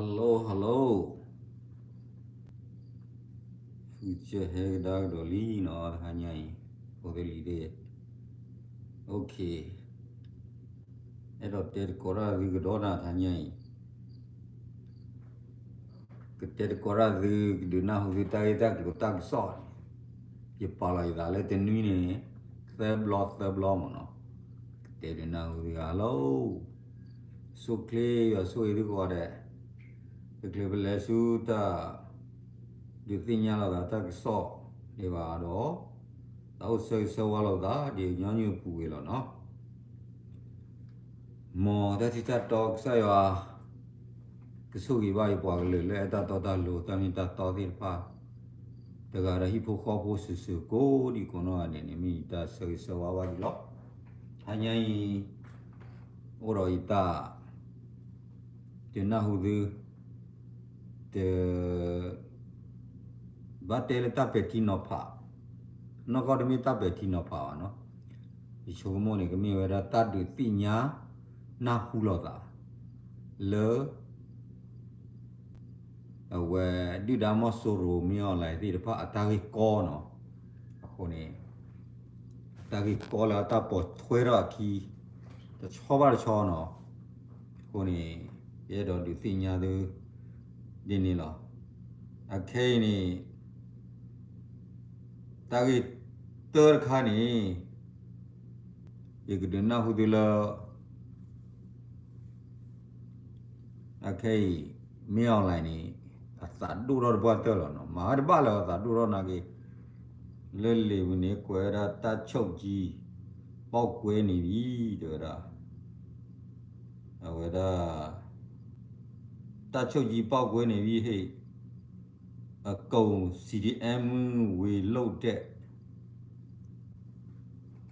Hello hello, future ဟဲကဒါကဒီးလံနီၤ တဟါညါအံၤ, ဖိသ့ၣ်လံၤသ့ၣ်, OK, အဲၣ်ဒိးတဲသကိးတၢ်သုကဒီးနၤတဟါညါအံၤ, ကတဲသကိးတၢ်သု ကဒုးနၢ်ဟူသုတၢ်ဂ့ၢ်တၢ်ကျိၤတၢ်ကစီၣ်န့ၣ်, ယပာ်လီၤယသးလၢတနွံန့ၣ် သၢဘျီသၢဘျီမ့ၢ်နီၤ, ကတဲဒုးနၢ်ဟူသုဂၤလီၤ. ဆိၣ်ချ့ယွၤဆိၣ်ဂ့ၤသုကိးဂၤဒဲး, တချုးပလဲၤဆူတၢ် ဒုးသ့ၣ်ညါလိာ်သးတၢ်ကစီၣ်ဒံးဘၣ်ဒီး, သးအိၣ်ဆၢဂ့ၤဆၢဝါလိာ်သး ဒ်ညီနုၢ်အပူၤကွံာ်လီၤနီၤ. မ်တၢ်ထံၣ်တၢ်တီကစၢ်ယွၤ ကဆိၣ်ဂ့ၤဘၣ်ယပှၤကလုာ်လၢအဲၣ်တၢ်တီတၢ်လိၤ တၢ်မ့ၢ်တၢ်တီသ့ၣ်တဖၣ်, တဂၤဒီးဟံၣ်ဖိဃီဖိစုာ်စုာ်ကိးဒံးကိးနီၢ်ဂၤဒဲးန့ၣ် မ့ၢ်ယတၢ်ဆၢဂ့ၤဆၢဝါဘၣ်သုလီၤ. တဟါညါအံၤ အိၣ်ဒီးယတၢ် ဒုးနၢ်ဟူသု တ ဘၣ်တဲလၢတၢ်ပဲာ်ထံနီၤဖး, နီၢ်ကီၢ်တမ့ၢ်တၢ်ပဲာ်ထံနီၤဖးဘၣ်နီၤ, ယဆိကမိၣ်န့ၣ် ကမ့ၢ်ဝဲဒၣ်တၢ်ဒုးသ့ၣ်ညါ နၢ်ဟူလိာ်သး လၢ အဝဲဒုၣ်ဒါမီၢ်စိရိၤ မ့ၢ် online သ့ၣ်တဖၣ်အတၢ်ဂ့ၢ်ကီနီၤ, အဃိန့ၣ် တၢ်ဂ့ၢ်ကီလၢအတၢ်ပိာ်ထွဲထီၣ်အခံ တဆီဘၣ်တဆီနီၤ, အဃိန့ၣ် ယအဲၣ်ဒိးဒုးသ့ၣ်ညါသု ဒ်န့ၣ်လီၤ. အခဲအံၤန့ၣ် တၢ်ဂ့ၢ်တၢတခါန့ၣ် ယကဒုးနၢ်ဟူသုလၢ အခဲအံၤ မ့ၢ် online န့ၣ် အသးဒိၣ်ထီၣ်တပှၢ်တၢၢ်လီၤနီၤ, မၤဝဲတဘၣ်လၢၤအသးဒိၣ်ထီၣ်နာ်က့, လၢလံာ်ပူၤန့ၣ် ကွဲးဝဲဒၣ် တပ်ချုပ်ကြီး ပေါက်ကွဲနေပြီ တဲဝဲဒၣ်, အဝဲဒၣ် တပ်ချုပ်ကြီး ပေါက်ကွဲနေပြီ ဟ့ၣ် အကုန် CDM ဝင်လုပ်တဲ့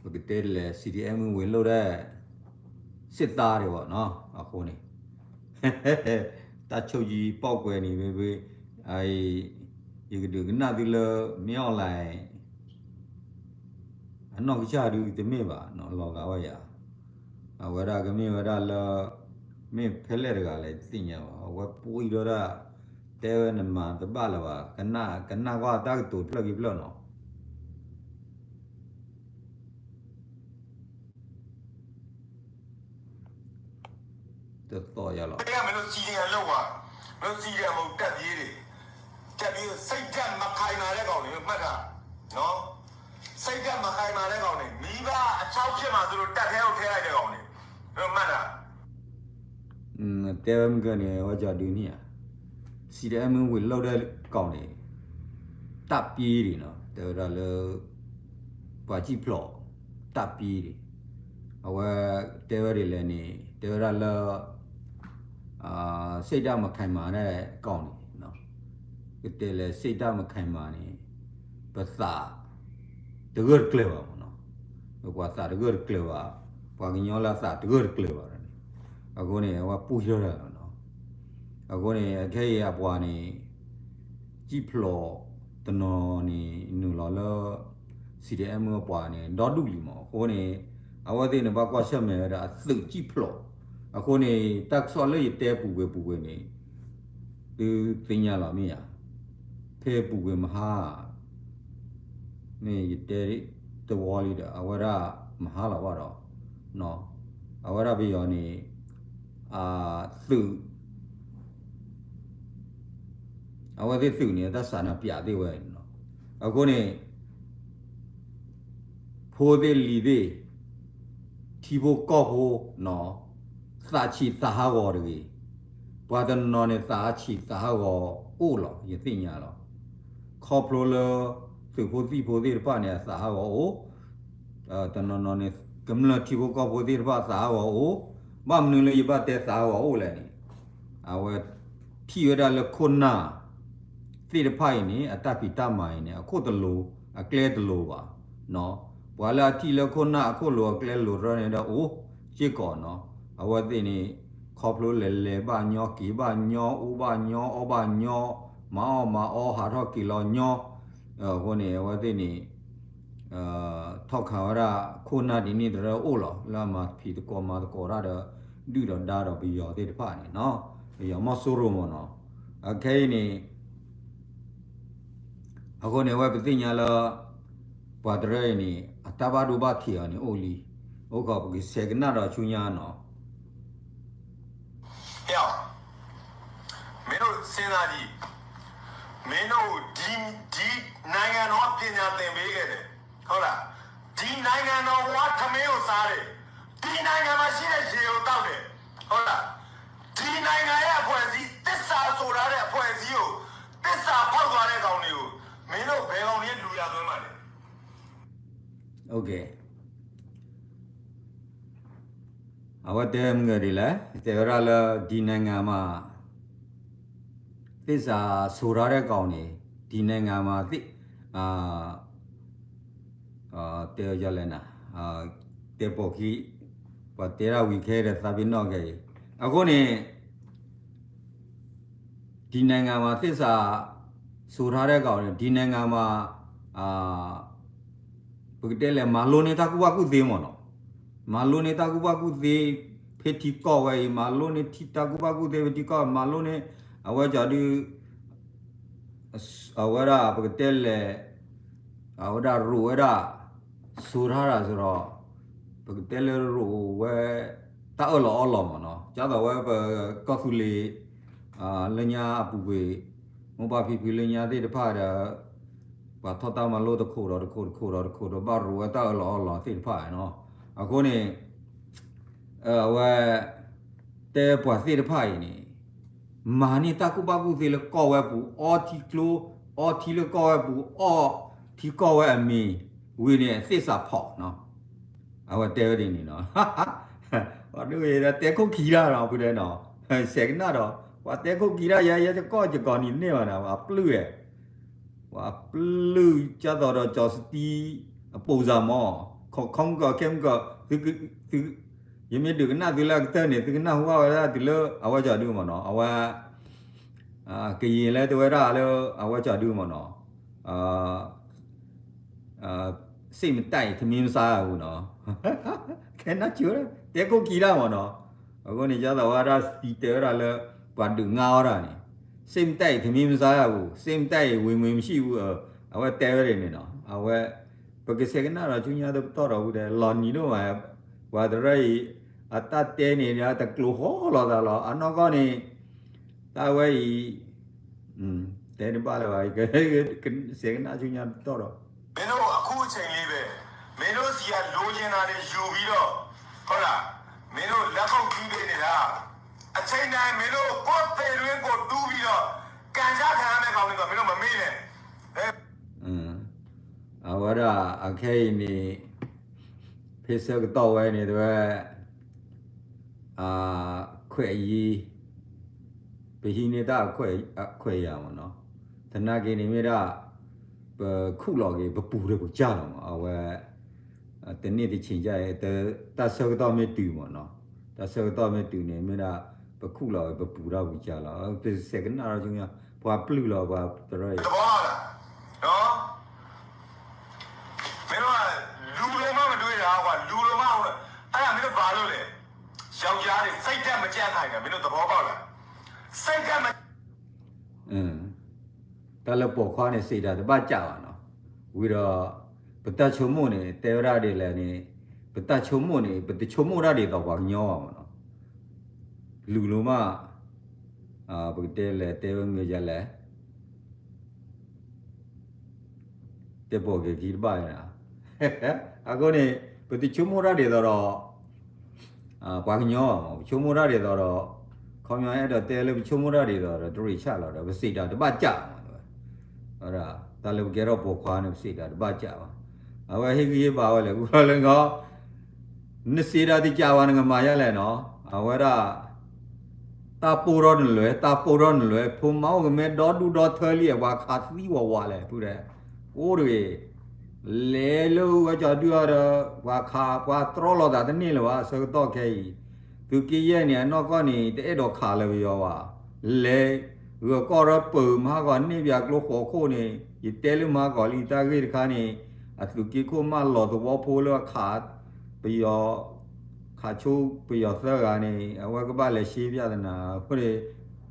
ပကတဲလဲၣ် CDM ဝင်လုပ်တဲ့ စစ်သားတွေပေါ့နော်, အဃိန့ၣ် တပ်ချုပ်ကြီး ပေါက်ကွဲနေပြီ, ယကဒုးကနၣ်သုလၢ မ့ၢ် online အနီၢ်ကစၢ်ဒုးတမ့ၢ်ဘၣ်နီၤ, လီၤဂာ်ဝဲယၤ, အဝဲဒၣ်ကမ့ၢ်ဝဲဒၣ်လၢ မ့ၢ်ဖဲလဲၣ်တဂၤလဲၣ်တသ့ၣ်ညါဘၣ်, အဝဲပှံၢ်ထီၣ်ဒၣ်, တဲဝဲနမၤတဘၣ်လၢၤဘၣ်, ကနၣ်ကွၢ်တၢ်ကတိၤတဖျၢၣ်ခံဖျၢၣ်နီၤ. တသီၣ်ယၤလီၤ. မင်းတို့ စီဒီအမ် လုပ်ပါ, မင်းတို့ စီဒီအမ် မဟုတ် တပ်ပြေးတွေ, တပ်ပြေး စိတ်ဓာတ်မခိုင်မာတဲ့ကောင်တွေ, မှတ်ထားနော်, စိတ်ဓာတ်မခိုင်မာတဲ့ကောင်တွေ, မိဘအချောက်ဖြစ်မှာစိုးလို့ တပ်ထဲကိုထည့်လိုက်တဲ့ကောင်တွေ, မှတ်ထား. တဲဝဲမုၢ်ကၢန့ၣ် ဝဲကၠီဒုန့ၣ်ဧါ, စံးတဲမုၢ်ဝံၤလိၣ်ဒဲးကောင်န့ၣ်, တပ်ပြေးတွေနော်, တဲဝဲဒၣ်လၢ ပှၤစံၣ်ဖျိး တပ်ပြေးတွေ, အဝဲတဲဝဲဒ်လဲၣ်န့ၣ် တဲဝဲဒၣ်လၢ စိတ်ဓာတ်မခိုင်မာတဲ့ကောင်တွေ, ကတဲလဲၣ် စိတ်ဓာတ်မခိုင်မာန့ၣ် ပသးတဂၢၢ်တကျၢၤဘၣ်မ့ၢ်နီၤ, ပပှၤသးတဂၢၢ်တကျၢၤဘၣ်, ပှၤကညီလၢအသးတဂၢၢ်တကျၢၤဘၣ်န့ၣ်, အဃိန့ၣ် အဝဲပူထီၣ်တၢ်လီၤနီၤ. အဃိန့ၣ် အခဲအံၤအပှၤန့ၣ် စံၣ်ဖျိးတနီၤန့ၣ် နုာ်လီၤလၢ စံးတဲမုၢ်အပှၤန့ၣ် ဒီဒူၣ်လံမး, အဃိန့ၣ် အဝဲသ့ၣ်န့ၣ် ဘၣ်ကွၢ်ဆၢၣ်မဲာ်ဝဲဒၣ်အသုးစံၣ်ဖျိး, အဃိန့ၣ် တၢ်ကစီၣ်လၢယတဲပူၤကွံာ်ပူၤကွံာ်န့ၣ် သုသ့ၣ်ညါလီၤမ့ၢ်ဧါ, ဖဲပူၤကွံာ်မဟါ မ့ၢ်ယတဲတဝီလံဒီး အဝဲဒၣ်မဟါလီၤဘၣ်ဒီး, အဝဲဒၣ်ပယီၤန့ၣ် သုး အဝဲသ့ၣ်သုးန့ၣ် တၢ်စးနၤပျးသ့ၣ်ဝဲန့ၣ်လီၤ. အဃိန့ၣ် ဖိသ့ၣ်လံၤသ့ၣ် ထံဖိကီၢ်ဖိနီၤ, သးဆံးသးဟးဂီၤတဂ့ၤ. ပှၤတနီၤန့ၣ် သးဆံးသးဟးဂီၤအိၣ်လီၤ, ယသ့ၣ်ညါလီၤ. ခီဖျိလၢ သုးဖိသံၣ်ဖိသ့ၣ်တဖၣ်န့ၣ် အသးဟးဂီၤအိၣ်, တနီၤနီၤန့ၣ် ကမျၢၢ်ထံဖိကီၢ်ဖိသ့ၣ်တဖၣ်သးဟးဂီၤအိၣ်, ဘၣ်မနုၤလၢယဘၣ်တဲသးဟးဂီၤအိၣ်လဲၣ်န့ၣ်, အဝဲထံၣ်ဝဲဒၣ်လၢခိၣ်နၢ် သ့ၣ်တဖၣ်အံၤန့ၣ် အတၢ်ဖံးတၢ်မၤအံၤန့ၣ် အခိၣ်တလိၤ အကျဲတလိၤဘၣ်. ပှၤလၢအထံၣ်လၢခိၣ်နၢ်အခိၣ်လိၤအကျဲလိၤတဖၣ်န့ၣ်ဒီးအိၣ်စ့ၢ်ကီးနီၤ. အဝဲသ့ၣ်န့ၣ် ခီဖျိလဲၤလဲၤဘၣ်ညီ က့ၤဘၣ်ညီ အိၣ်ဘၣ်ညီ အီၣ်ဘၣ်ညီ မၤအီၣ်မၤအီ ဟးထီၣ်က့ၤလီၤညီ, အဃိန့ၣ် အဝဲသ့ၣ်န့ၣ် ထီၣ်ခးဝဲဒၣ်ခိၣ်နၢ်ဒ်န့ၣ်တရၢအိၣ်လီၤ, လၢအမၤဖံးသကိးမၤသကိးတၢ်ဒီး ဒုၣ်ဒီးဒါဒီးပယီၤသ့ၣ်တဖၣ်န့ၣ်နီၤ. မီၤစိရိၤမ့ၢ်နီၤ, အခဲအံၤန့ၣ် အဃိန့ၣ် အဝဲပသ့ၣ်ညါလၢ ပှၤတရၢအံၤန့ၣ် အတၢ်ဘၣ်ဒိဘၣ်ထံးအီၤန့ၣ် အိၣ်လံ, အိၣ်ခီ ပကဆဲးကနၣ်ဒီးဆူညါနီၤ. မင်းတို့စဉ်းစားကြည့်, မင်းတို့ဒီ, ဒီနိုင်ငံတော်ပညာသင်ပေးခဲ့တယ်, ဟုတ်လား? ဒီနိုင်ငံတော်ဝါထမင်းကိုစားတယ်, ဒီနိုင်ငံမှာရှိတဲ့ရေကိုသောက်တယ်, ဟုတ်လား? ဒီနိုင်ငံရဲ့အဖွဲ့အစည်း, သစ္စာဆိုထားတဲ့အဖွဲ့အစည်းကို, သစ္စာဖောက်သွားတဲ့ကောင်တွေကို, မင်းတို့ဘယ်ကောင်တွေလူရသွင်းမှလဲ. အဝဲတဲမုၢ်ဂၤဒ်လဲၣ်, တဲဝဲဒၣ်လၢ ဒီနိုင်ငံမှာ သစ္စာဆိုထားတဲ့ကောင်တွေ, ဒီနိုင်ငံမှာ သစ္စာ, တဲဝဲလဲၣ်နၤ, တဲပိာ်ခံ, ပှၤတဲဒၣ်ဝံၤခဲဒီးသးပ့ၤနီၣ်ခဲအံၤ, အဃိန့ၣ် ဒီနိုင်ငံမှာ သစ္စာဆိုထားတဲ့ကောင်တွေ, ဒီနိုင်ငံမှာ ပကတဲလဲၣ် မၤလိန့ၢ်တၢ်ကူၣ်ဘၣ်ကူၣ်သ့မ့ၢ်နီၤ, မၤလိန့ၢ်တၢ်ကူၣ်ဘၣ်ကူၣ်သ့ ဖဲထံကီၢ်ဝဲအံၤ, မၤလိန့ၢ်တၢ်ကူၣ်ဘၣ်ကူၣ်သ့ဖဲထံကီၢ်, မၤလိန့ၢ် အဝဲကီၤဒု အဝဲဒၣ်ပကတဲလဲၣ်, အဝဲဒၣ်ရိးဝဲဒၣ် စိာ်ထီၣ်တၢ်စ့ၢ်ကီး, ပကတဲလၢရိးဝဲ တၢ်အၢၣ်လီၤအီလီၤမ့ၢ်နီၤ, ကၠီသီးဝဲပကီၢ်သူလ့ၤ လၢညါအပူၤကွံာ်, မိၢ်ပၢ်ဖံဖုလၢညါသ့ၣ်တဖၣ်ဒီး ပှၤထီၣ်တၢ်မၤလိတခိးဒီးတခိးတခိးဒီးတခိးဒီး ဘၣ်ရိးဝဲတၢ်အၢၣ်လီၤအီလီၤသ့ၣ်တဖၣ်နီၤ, အဃိန့ၣ် အဝဲ တဲပှၤသ့ၣ်တဖၣ်အံၤန့ၣ် မၤန့ၢ်တၢ်ကူၣ်ဘၣ်ကူၣ်သ့လၢကီၢ်ဝဲပူၤ, အီထံကျိ, အီထံလၢကီၢ်ဝဲပူၤ, အီထံကီၢ်ဝဲအမံၤ, ဝံၤန့ၣ် သစ္စာဖောက်နီၤ, အဝဲတဲဝဲဒ်န့ၣ်နီၤ, ပှၤဒ်ဝဲဒီးတဲခိၣ်ခံတၢ်နီၤ, ဖုတဲနီၤ, ဆဲးကနၣ်ဒီး ပှၤတဲခိၣ်ခံတၢ် ယဲယဲယကီၢ်ယကီၤနံၤန့ၢ်ဘၣ်နီၤ, ပှၤပျုၢ်ဝဲ ပှၤပျုၢ်ကၢ်သိးဒီးကၠီစတံ အပိစၢ်မီၤ, ခီခီမုၢ်ကီၢ်ခဲမုၢ်ကီၢ်, သု, ယမ့ၢ်ဒုးကနၣ်သုလၢအကတၢၢ်န့ၣ် သုကနၣ်ဟူဘၣ်ဝဲဒၣ်တုၤလၢအဝဲကၠီဒုမ့ၢ်နီၤ, အဝဲ ကယံာ်လၢတဲဝဲဒၣ်လၢအဝဲကၠီဒုမ့ၢ်နီၤ, စိတ်မကြိုက်ရင် ထမင်းမစားရဘူးနီၤ, ခဲနၢ်ကၠိ, တဲခိၣ်ခံတၢ်မ့ၢ်နီၤ, အဃိန့ၣ် ကၠီသီးဝဲဒၣ်စတံတဲဝဲဒၣ်လၢ ပှၤဒုးငါအီၣ်တၢ်န့ၣ်, စိတ်မကြိုက်ရင် ထမင်းမစားရဘူး, စိတ်မကြိုက်ရင် ဝင်ငွေမရှိဘူး, အဝဲတဲဝဲဒ်န့ၣ်နီၤ, အဝဲ ပကဆဲးကနၣ်ဒီးဆူညါတပတီၢ်ဒီးဝံၤဒီး လီၤနံၤဒိၣ်မး, ပှၤတရၢအံၤ အတၢ်တဲန့ၣ် တကျိၤဃီလိာ်သးလီၤ, အနီၢ်ကီၢ်န့ၣ် တၢ်ဝဲအံၤ တဲတဘၣ်လၢၤဘၣ်, ဆဲးကနၣ်ဆူညါတပတီၢ်ဒီး မင်းတို့အခုအချိန်လေးပဲ, မင်းတို့ဆီကလိုချင်တာတွေယူပြီးတော့, ဟုတ်လား, မင်းတို့လက်ခုပ်တီးပေးနေတာ, အချိန်တိုင်း မင်းတို့ကိုယ့်သေတွင်းကိုတူးပြီးတော့ ကန်ချခံရမယ့်ကောင်တွေဆို မင်းတို့မမေ့နဲ့. အဝဲဒၣ်အခဲအံၤန့ၣ် ဖဲဆၢကတီၢ်ဝဲန့ၣ် တဲဝဲ ခွဲးယာ်, ပဟံးန့ၢ်တၢ်အခွဲးယာ်မ့ၢ်နီၤ, သနာ်က့န့ၣ်မ့ၢ်ဒၣ် ပခူၣ်လီၤက့ၤ ပပူၤဒီးပကစၢ်လီၤမး, အဝဲ တန့ၢ်တဆံးကါအံၤ တၢ်ဆၢကတီၢ်မ့ၢ်တုၤမ့ၢ်နီၤ, တၢ်ဆၢကတီၢ်မ့ၢ်တုၤန့ၣ် မ့ၢ်ဒၣ် ပခူၣ်လီၤက့ၤ ပပူၤဒီးပကစၢ်လီၤ, ပဆဲးကနၣ်ဒီးဆူညါ ပှၤပျုၢ်လီၤ ပှၤတရၢအံၤ မင်းတို့က လူလိုမှမတွေးတာကွာ, လူလိုမှ, အဲ့ဒါမင်းတို့ဘာလို့လဲ, ယောက်ျားတွေ စိတ်ဓာတ်မကြံ့ခိုင်တာ မင်းတို့သဘောပေါက်လား, စိတ်ဓာတ်မ တၢ်လၢပိာ်ခွါန့ၣ် စံးတၢ်တဘၣ်စးဘၣ်နီၤ, ဝံၤဒီး ပတၢ်ဆိကမိၣ်န့ၣ် တဲဝဲဒၣ်ဒ်လဲၣ်န့ၣ်, ပတၢ်ဆိကမိၣ်န့ၣ် ပတဆိကမိၣ်တၢ်ဒ်သိးပှၤကညီဘၣ်မ့ၢ်နီၤ, လူၤလိာ်မး ပကတဲလဲၣ် တဲဝဲမ့ၢ်ယလဲၣ် တဲပိာ်က့ၤခံတဘၣ်န့ၣ်, အဃိန့ၣ် ပတဆိကမိၣ်တၢ်ဒ်သိးဒီး ပှၤကညီမး ပဆိကမိၣ်တၢ်ဒ်သိးဒီး ခီပညီအဲၣ်ဒိးတဲလၢပဆိကမိၣ်တၢ်ဒ်သိးဒီး တရ့ၣ်ဆၣ်လီၤဒီး ပစံးတၢ်တဘၣ်စးမး, တၢ်လၢပကဲထီၣ်ပိာ်ခွါန့ၣ် ပစံးတၢ်တဘၣ်စးဘၣ်, အဝဲဟ့ၣ်ဂံၢ်ဟ့ၣ်ဘါဝဲလဲၣ် ဃူလၢဂီၤ နစံးတၢ်တစးဘၣ် နကမၤယလဲၣ်နီၤ, အဝဲဒၣ် တၢ်ပိၢ်ထီၣ်နလွဲ တၢ်ပိၢ်ထီၣ်နလွဲ ဖိမါအိၣ်ကမဲဒီဒူၣ်ဒီထၢလံ ပှၤခးသံဝးဝးလဲၣ် ဖုဒဲး, အိၣ်တဂ့ၤ, လဲၤလၢဝဲကၠီဒုၣ်အီၤဒီး ပှၤခး ပှၤတြီလိာ်သးတန့ၢ်လၢၤဘၣ် အဆၢကတီၢ်ခဲအံၤ, သုးက့ယဲၢ်န့ၣ် အနီၢ်ကီၢ်န့ၣ် တအဲၣ်ဒိးခးလၢၤပယီၤဘၣ်, လဲၤ ဂၢၢ်ကီၢ်ရၢပၢၤ မဟါကီၤန့ၢ်ပၠးကျိဃိးခိၣ်န့ၣ် ယတဲလၢမဟါကီၤလံ တၢ်ဂ့ၢ်တခါန့ၣ် အသုးက့ခိၣ်မၢလီၤသဝီဖိလၢအခး ပယီၤ ခးဆိပယီၤသၢဂၤန့ၣ် အဝဲကဘၣ်လဲၤရှဲပၠးသနာ် အဃိန့ၣ်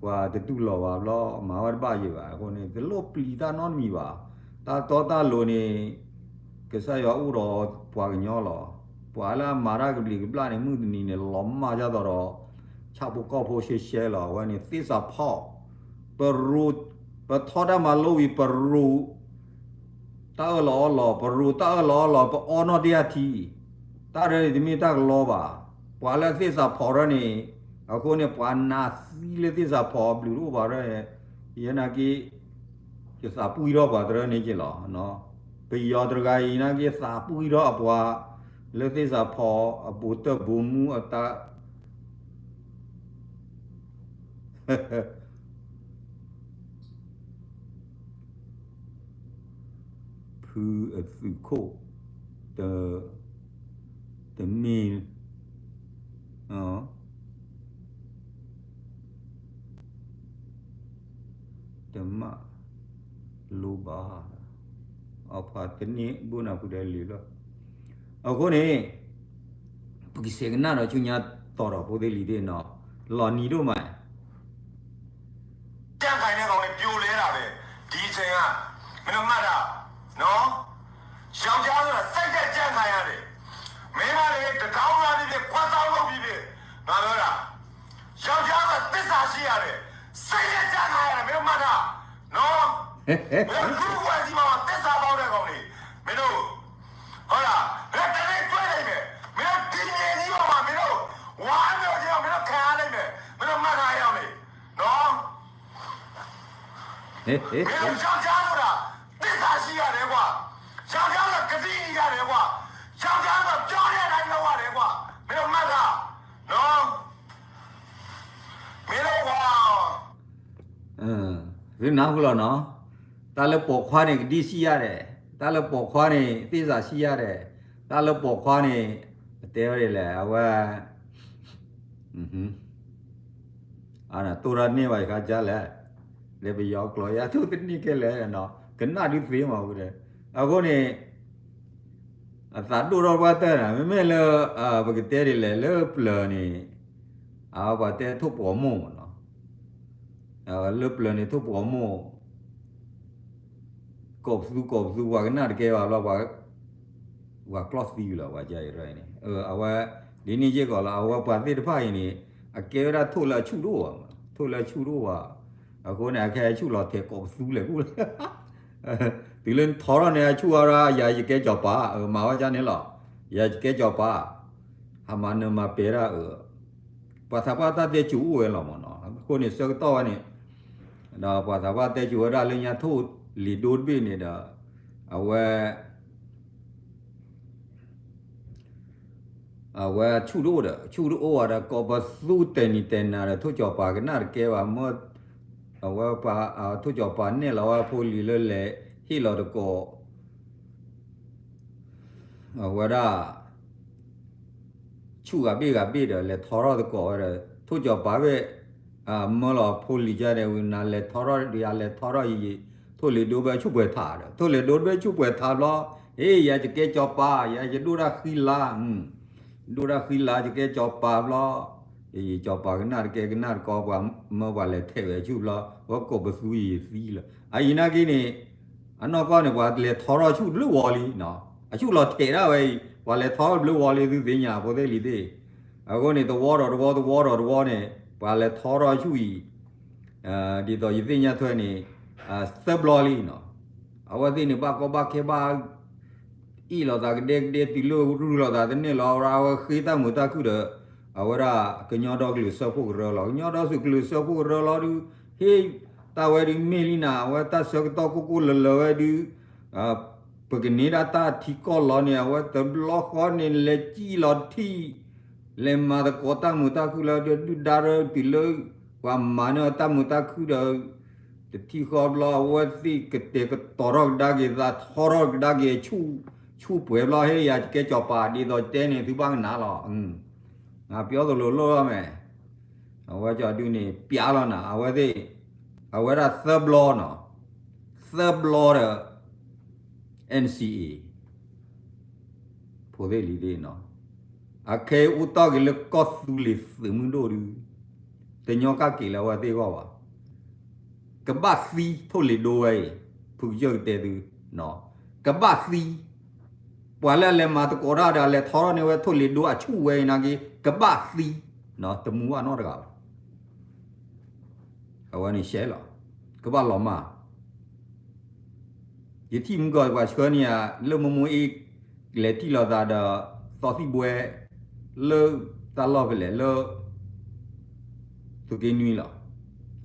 ပှၤတတူၢ်လိာ်ဘၣ်ဘျီ မၤဝဲတဘၣ်ယံၤဘၣ်. အဃိန့ၣ် တလိၣ်ပျံၤတၢ်နီတမံၤဘၣ်. တၢ်တီတၢ်လိၤန့ၣ် ကစၢ်ယွၤအိၣ်ဒီးပှၤကညီလီၤ. ပှၤလၢအမၤတၢ်ကဘျံးကဘျၣ်န့ၣ် မုၢ်တနံၤန့ၣ် လီၤမၢ်ဒ်သိးဒီး ဆၣ်ဖိကီၢ်ဖိရှဲရှဲလီၤ. အဝဲန့ၣ်သ့ၣ်စးဖီၣ်, ပရူး, ပထီၣ်တၢ်မၤလိဝံၤ ပရူး တၢ်အၢၣ်လီၤအီလီၤ, ပရူးတၢ်အၢၣ်လီၤအီလီၤ, ပအီနီၣ်တ့ၢ်အထံ, တၢ်ရဲန့ၣ်တမ့ၢ်တၢ်ကလီဘၣ်. ပှၤလၢသ့ၣ်စးဖီၣ်ရၢန့ၣ်, အဃိန့ၣ် ပှၤနာ်သံလၢသ့ၣ်စးဖီၣ်အဘျုးတအိၣ်ဘၣ်ရၢန့ၣ်, ယဲနာ်က့ ယသးပှံၢ်ထီၣ်ပှၤတရၢန့ၣ်က့လီၤ. ပယီၤတဂၤအံၤနာ်က့ သးပှံၢ်ထီၣ်အပှၤ လၢသ့ၣ်စးဖီၣ်အဘူးတၢ်ဘူးမူအတၢ် ဖုအသုးခိၣ် တ, တမ့ၢ်, တမ့ၢ်လိဘၣ်, အဖးတန့ၢ်ဘိနၢ်ဖုဒဲလံလီၤ. အဃိန့ၣ် ပကဆဲးကနၣ်ဒီးဆူညါတီၤဒီးဖိသ့ၣ်လံၤသ့ၣ်နီၤ, လီၤနံၤဒိၣ်မး ကြံ့ခိုင်ရေးကောင်တွေ ပြိုလဲတာပဲ ဒီအချိန်က မင်းတို့မှတ်တာနော်ယောက်ျားဆိုတာစိတ်ဓာတ်ကြံ့ခိုင်ရတယ်မိန်းမတွေတထောင်းသားဖြစ်ဖြစ်ခွက်သားလုပ်ပြီးဖြစ်ငါပြောတာယောက်ျားကသစ္စာရှိရတယ်စိတ်ဓာတ်ကြံ့ခိုင်ရတယ်မင်းတို့မှတ်တာနော်မင်းတို့လူ့အဖွဲ့အစည်းမှာသစ္စာပေါက်တဲ့ကောင်တွေမင်းတို့ဟုတ်လားမင်းတို့တနေ့တွေ့နိုင်မယ်မင်းတို့ဒီမြေကြီးပေါ်မှာမင်းတို့ဝါမျိုးချင်းအောင်မင်းတို့ခံရနိုင်မယ်မင်းတို့မှတ်ထားရအောင်လေနော် မင်းတို့ယောက်ျားဆိုတာသစ္စာရှိရတယ်ကွာယောက်ျားကကတိရှိရတယ်ကွာယောက်ျားကပြောတဲ့အတိုင်းလုပ်ရတယ်ကွာမင်းတို့မှတ်တာနော်မင်းတို့ကွာ သုနၢ်ဟူလီၤနီၤ, တၢ်လၢပိာ်ခွါန့ၣ် ကဒံစံၣ်ယၣ်ဒဲး, တၢ်လၢပိာ်ခွါန့ၣ် သ့ၣ်စးစံၣ်ယၣ်ဒဲး, တၢ်လၢပိာ်ခွါန့ၣ် ပတဲဝဲဒ်လဲၣ် အဝဲ တိၢ်တၢ်န့ၢ်ဘၣ်ယခါကလဲၣ်, လၢပယီၤကျိာ်ယါထိၣ်တန့ၢ်ခဲလၢာ်နီၤ, ကနၣ်ဒုးသ့မးဝဲဒဲး, အဃိန့ၣ် အသးဒိၣ်ထီၣ်ပှၢ်တၢၢ်နၤ မ့မ့ၢ်လၢ ပကတဲဒ်လဲၣ် လၢပျၢၤန့ၣ် အဝဲပှၤတဲထိၣ်ပှီၤမိၢ်မးနီၤ, လၢပျၢၤန့ၣ်ထိၣ်ပှီၤမိၢ် ကိးပသူကိးပသူ ပှၤကနၣ်တကဲဘၣ်ဘျီ ပှၤကျီၢ်သံလီၤ ပှၤကါအံၤရၢန့ၣ် အဝဲ ဒ်န့ၣ်ယ့ၢ်ကီးလီၤ အဝဲပှၤသ့ၣ်တဖၣ်အံၤန့ၣ် အကဲဝဲဒၣ်ထိၣ်လၢအဆူၣ်တအိၣ်ဘၣ်, ထိၣ်လၢအဆူၣ်တအိၣ်ဘၣ်, အဃိန့ၣ် အခဲအဆူၣ်လီၤထဲးကိးပသူလဲၣ်ကူၣ်လၢ တုၤလၢနထီထီၣ်န့ၣ် အဆူၣ်အါရၢ ယၤယကဲစီၤပၤ မၤဝဲဒ်န့ၣ်လီၤ, ယၤယကဲစီၤပၤ, ဟးမၤနၢၤမၤပဲာ်ဒၣ်အၢ ပှၤသးပှၢ်တၢ်တဲစူၤအိၣ်ဝဲလီၤမးနီၤ, အဃိန့ၣ်ဆၢကတီၢ်ဝဲန့ၣ်, ဒီးပှၤသးပှၢ်တဲစူၤဝဲဒၣ်လၢညါထိၣ်လံၤဒိတဘ့ၣ်န့ၣ်ဒီး, အဝဲ အဝဲဆူၣ်တအိၣ်ဒီး ဆူၣ်တအိၣ်ဘၣ်ဒီး ကိးပသူတဲာ်နံၤတဲာ်နၤဒီး ထိၣ်စီၤပၤကနၣ်တကဲဘၣ်, မ့ၢ် အဝဲပှၤ ထိၣ်စီၤပၤနဲၣ်လီၤဝဲဖိလံၤလၢလဲၤ ဟ့ၣ်လီၤတကိး အဝဲဒၣ် ဆူၣ်ဂၤဘ့ၣ်ဂၤဘ့ၣ်ဒီး လဲၤထီထီၣ်သကိးဝဲဒီး ထိၣ်စီၤပၤဘ့ၣ် မၢလီၤဖိလံၤကန့ၣ်ဝံၤ နၤလဲၤထီထီၣ်ဒီးယၤလဲၤထီထီၣ်ယံၤယံၤ ထိၣ်လံၤဒိဘ့ၣ်ဆူၣ်ပှဲၤထးဒီး ထိၣ်လံၤဒိဘ့ၣ်ဆူၣ်ပှဲၤထးဘျီ ဟ့ၣ် ယၤယကဲစီၤပၤ ယၤယဒိၣ်တၢ်ဃံလၤ ဒိၣ်တၢ်ဃံလၤ ယကဲစီၤပၤဘျီ ယစီၤပၤကနၣ်တကဲကနၣ်တကီ ပှၤမၢပှၤလဲၤထဲးဝဲဆူၣ်ဘျီ ဝဲကိးပသူယံၤယံၤသံလီၤ အအံၤနာ်က့န့ၣ် အနီၢ်ကီၢ်န့ၣ် ပှၤလဲၤထီထီၣ်ဆူၣ်တဘျုးဝီလံ, အဆူၣ်လီၤထဲးဒၣ်ဝဲအံၤ ပှၤလဲၤထီထီၣ်တဘျုးဝီလံ သုသ့ၣ်ညါ ဖိသ့ၣ်လံၤသ့ၣ်, အဃိန့ၣ် တဝီဒီးတဝီ တဝီဒီးတဝီန့ၣ် ပှၤလဲၤထီထီၣ်ဆူၣ်အံၤ, ဒ်သိးယသ့ၣ်ညါထွဲန့ၣ် သၢဘျီလံနီၤ, အဝဲသ့ၣ်န့ၣ် ဘၣ်ကီဘၣ်ခဲဘၣ် အ့ၣ်လိာ်သးကဒဲကဒဲ တုၤလၢရုၢ်လိာ်သးတန့ၢ်လီၤ အဝဲဃ့တၢ်မုာ်တၢ်ခုၣ်ဒီး အဝဲဒၣ်ကညီဒီကလုာ်စၢဖှိၣ်ကရၢလီၤ. ကညီဒီကလုာ်စၢဖှိၣ်ကရၢလီၤဒုး ဟ့ၣ်တၢ်ဝဲဒုးမ့ၢ်လံနၤ အဝဲတၢ်ဆၢကတီၢ်ကိၢ်ကိၢ်လၢၤလၢၤဝဲဒုး ပကန့ၢ်ဒၣ်တၢ်ထံကီၢ်လီၤန့ၣ် အဝဲတဘျီဃီန့ၣ် လဲၤစံၣ်လီၤထံၣ် လဲၤမၤသကိးတၢ်မုာ်တၢ်ခုၣ်လၢဒုၣ်ဒါရၢတုၤလၢ ပှၤမၤန့ၢ်တၢ်မုာ်တၢ်ခုၣ်ဒီး တထံၣ်ဃီဘျီ အဝဲသ့ၣ်ကတဲာ်ကတီၤထီၣ်ကဒါက့ၤသး ထီထီၣ်ကဒါက့ၤဆူၣ် ဆူၣ်ပှဲၤဘျီ ဟ့ၣ်ယၤယကဲစီၤပၤ ဒ်သိးတဲန့ၣ် သုဘၣ်ကနၣ်လီၤ. ငါပြောသလိုလုပ်ရမယ် အဝဲကီဒုးန့ၣ် ပျးလီၤနၤ အဝဲသ့ၣ် အဝဲဒၣ်သၢဘျီနီၤ သၢဘျီဒီး NCA ဖိသ့ၣ်လံၤသ့ၣ်နီၤ အခဲအံၤအိၣ်တီၢ်က့ၤလၢကီၢ်သူလ့ၤသုးမုၢ်ဒိၣ်ဒုး တညီကၣ်က့ၤလၢအဝဲသ့ၣ်အဂီၢ်ဘၣ်. ကဘၣ်သံထိၣ်လ့ၤဒိဝဲအံၤ, ဖုကစၢၢ်ကတဲသု, ကဘၣ်သံ, ပှၤလၢအလဲၤမၤသကိးတၢ်ဒီး အလဲၤထီထီၣ်န့ၢ်ဝဲထိၣ်လ့ၤဒိအဆူၣ်ဝဲအံၤနာ်က့ ကဘၣ်သံ, တမူဘၣ်နီတဂၤဘၣ်. အဝဲန့ၣ်ရှဲလီၤ, ကဘၣ်လီၤမၢ် ယထံၣ်မုၢ်ကီၢ်ပှၤဆှၢန့ၢ်ဧါ လၢမိၢ်မိၢ်အ့ၣ် လဲၤထံၣ်လိာ်သးဒီး သီသံၣ်ဘှဲ လၢတၢ်လီၢ်ဖဲလဲၣ်လၢ သုးက့နွံလီၤ.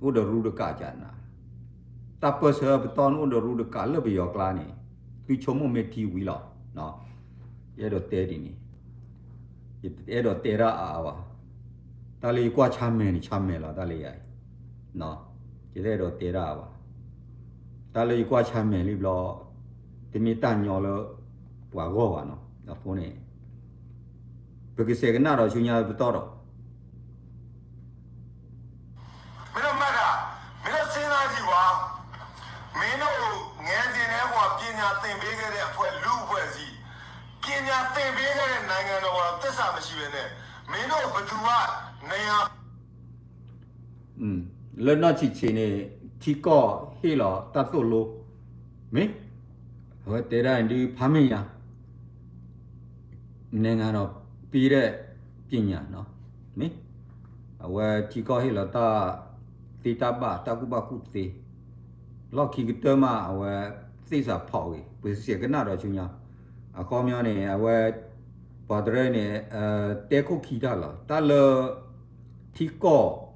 အိၣ်ဒီးရူတကးကနၤ, တၢ်ပၢၢ်ဆၢပတီၢ်န့ၣ်အိၣ်ဒီးရူတကးလၢပယီၤကျါန့ၣ် သုဆိကမိၣ်မ့ၢ်ထံဝံၤလီၤ. ယအဲၣ်ဒိးတဲဒ်န့ၣ်, ယတအဲၣ်ဒိးတဲတၢ်အါအါဘၣ်. တၢ်လၢယကွၢ်ဆါမဲာ်န့ၣ် ဆါမဲာ်လီၤ တၢ်လၢယၤအံၤ ယတအဲၣ်ဒိးတဲတၢ်အါဘၣ်. တၢ်လၢယကွၢ်ဆါမဲာ်လံဘျီ တမ့ၢ်တၢ်ညီလၢပှၤဂီၢ်ဘၣ်နီၤ. အဃိန့ၣ် ပကစဲးကနၣ်ဒီးဆူညါပတီၢ်ဒီး မင်းတို့မှတ်တာ, မင်းတို့စဉ်းစားကြည့်ကွာ, မင်းတို့ကိုငယ်စဉ်ကတည်းက ပညာသင်ပေးခဲ့တဲ့အဖွဲ့, လူ့အဖွဲ့အစည်း, ပညာသင်ပေးခဲ့တဲ့နိုင်ငံတော်ကို သစ္စာမရှိဘဲနဲ့ မင်းတို့ဘယ်သူကနိုင်ငံ လၢနီၢ်ဆံးဆံးန့ၣ် ထံကီၢ်ဟ့ၣ်လီၤတၢ်သိၣ်လိ, မ့ၢ် အဝဲတဲဒၣ်န့ၣ်ဒုး ဖးမ့ၢ်ညါ နိုင်ငံတော်ပေးတဲ့ပညာ, မ့ၢ် အဝဲထံကီၢ်ဟ့ၣ်လီၤတၢ်သ့တၢ်ဘၣ် တၢ်ကူၣ်ဘၣ်ကူၣ်သ့, လီၢ်ခံကတၢၢ်မး အဝဲသ့ၣ်စးဖီးဂ့ၤ ပစဲးကနၣ်ဒီးဆူညါ. အခီပညီန့ၣ် အဝဲ ပှၤတရၢန့ၣ် တဲခိၣ်ခံတၢ်လီၤ. တၢ်လၢ ထံကီၢ်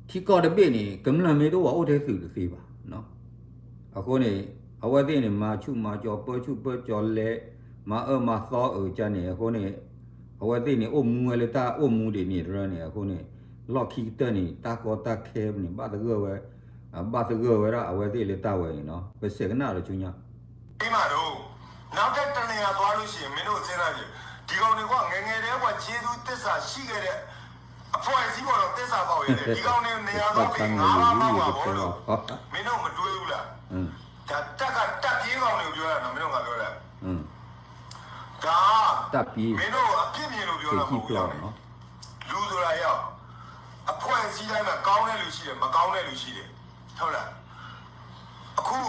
ထံကီၢ်တဘ့ၣ်န့ၣ် ကမျၢၢ်မ့ၢ်တအိၣ်ဘၣ် အိၣ်ထဲသုးတသ့ဘၣ်. အဃိန့ၣ် အဝဲသ့ၣ်န့ၣ် မၤဆူၣ်မၤကၠီၤ ပၢဆူၣ်ပၢကၠီၤလဲၤ မၤအၢမၤသီအုးကန့ၣ် အဃိန့ၣ် အဝဲသ့ၣ်န့ၣ် အိၣ်မူဝဲလၢတၢ်အိၣ်မူဒ်န့ၣ်တရၢန့ၣ် အဃိန့ၣ် လီၢ်ခံကတၢၢ်န့ၣ် တၢ်ကီတၢ်ခဲန့ၣ် ဘၣ်သဂၢၢ်ဝဲ ဘၣ်သဂၢၢ်ဝဲဒၣ်အဝဲသ့ၣ်လၢတၢ်ဝဲန့ၣ်နီၤ ပစဲးကနၣ်ဒီးဆူညါ ပြီးမှတော့ နောက်ထပ်တစ်နေရာသွားလို့ရှိရင် မင်းတို့စဉ်းစားကြည့် ဒီကောင်တွေက ငယ်ငယ်တည်းက ကျေးဇူးသစ္စာရှိခဲ့တဲ့ အဖွဲ့အစည်းပေါ်တော့ သစ္စာဖောက်ရတယ် ဒီကောင်တွေနေရာသွားပြီး ငါးပါးမှတ်မှာပေါ့လို့ မင်းတို့မတွေးဘူးလား ဒါတက်က တပ်ပြေးကောင်တွေကို ပြောတာနော် မင်းတို့ငါပြောတာ ဒါ တပ်ပြေး မင်းတို့အပြစ်မြင်လို့ပြောတာမဟုတ်ဘူး လူဆိုတာရောက် အဖွဲ့အစည်းတိုင်းမှာကောင်းတဲ့လူရှိတယ် မကောင်းတဲ့လူရှိတယ် ဟုတ်လား အခု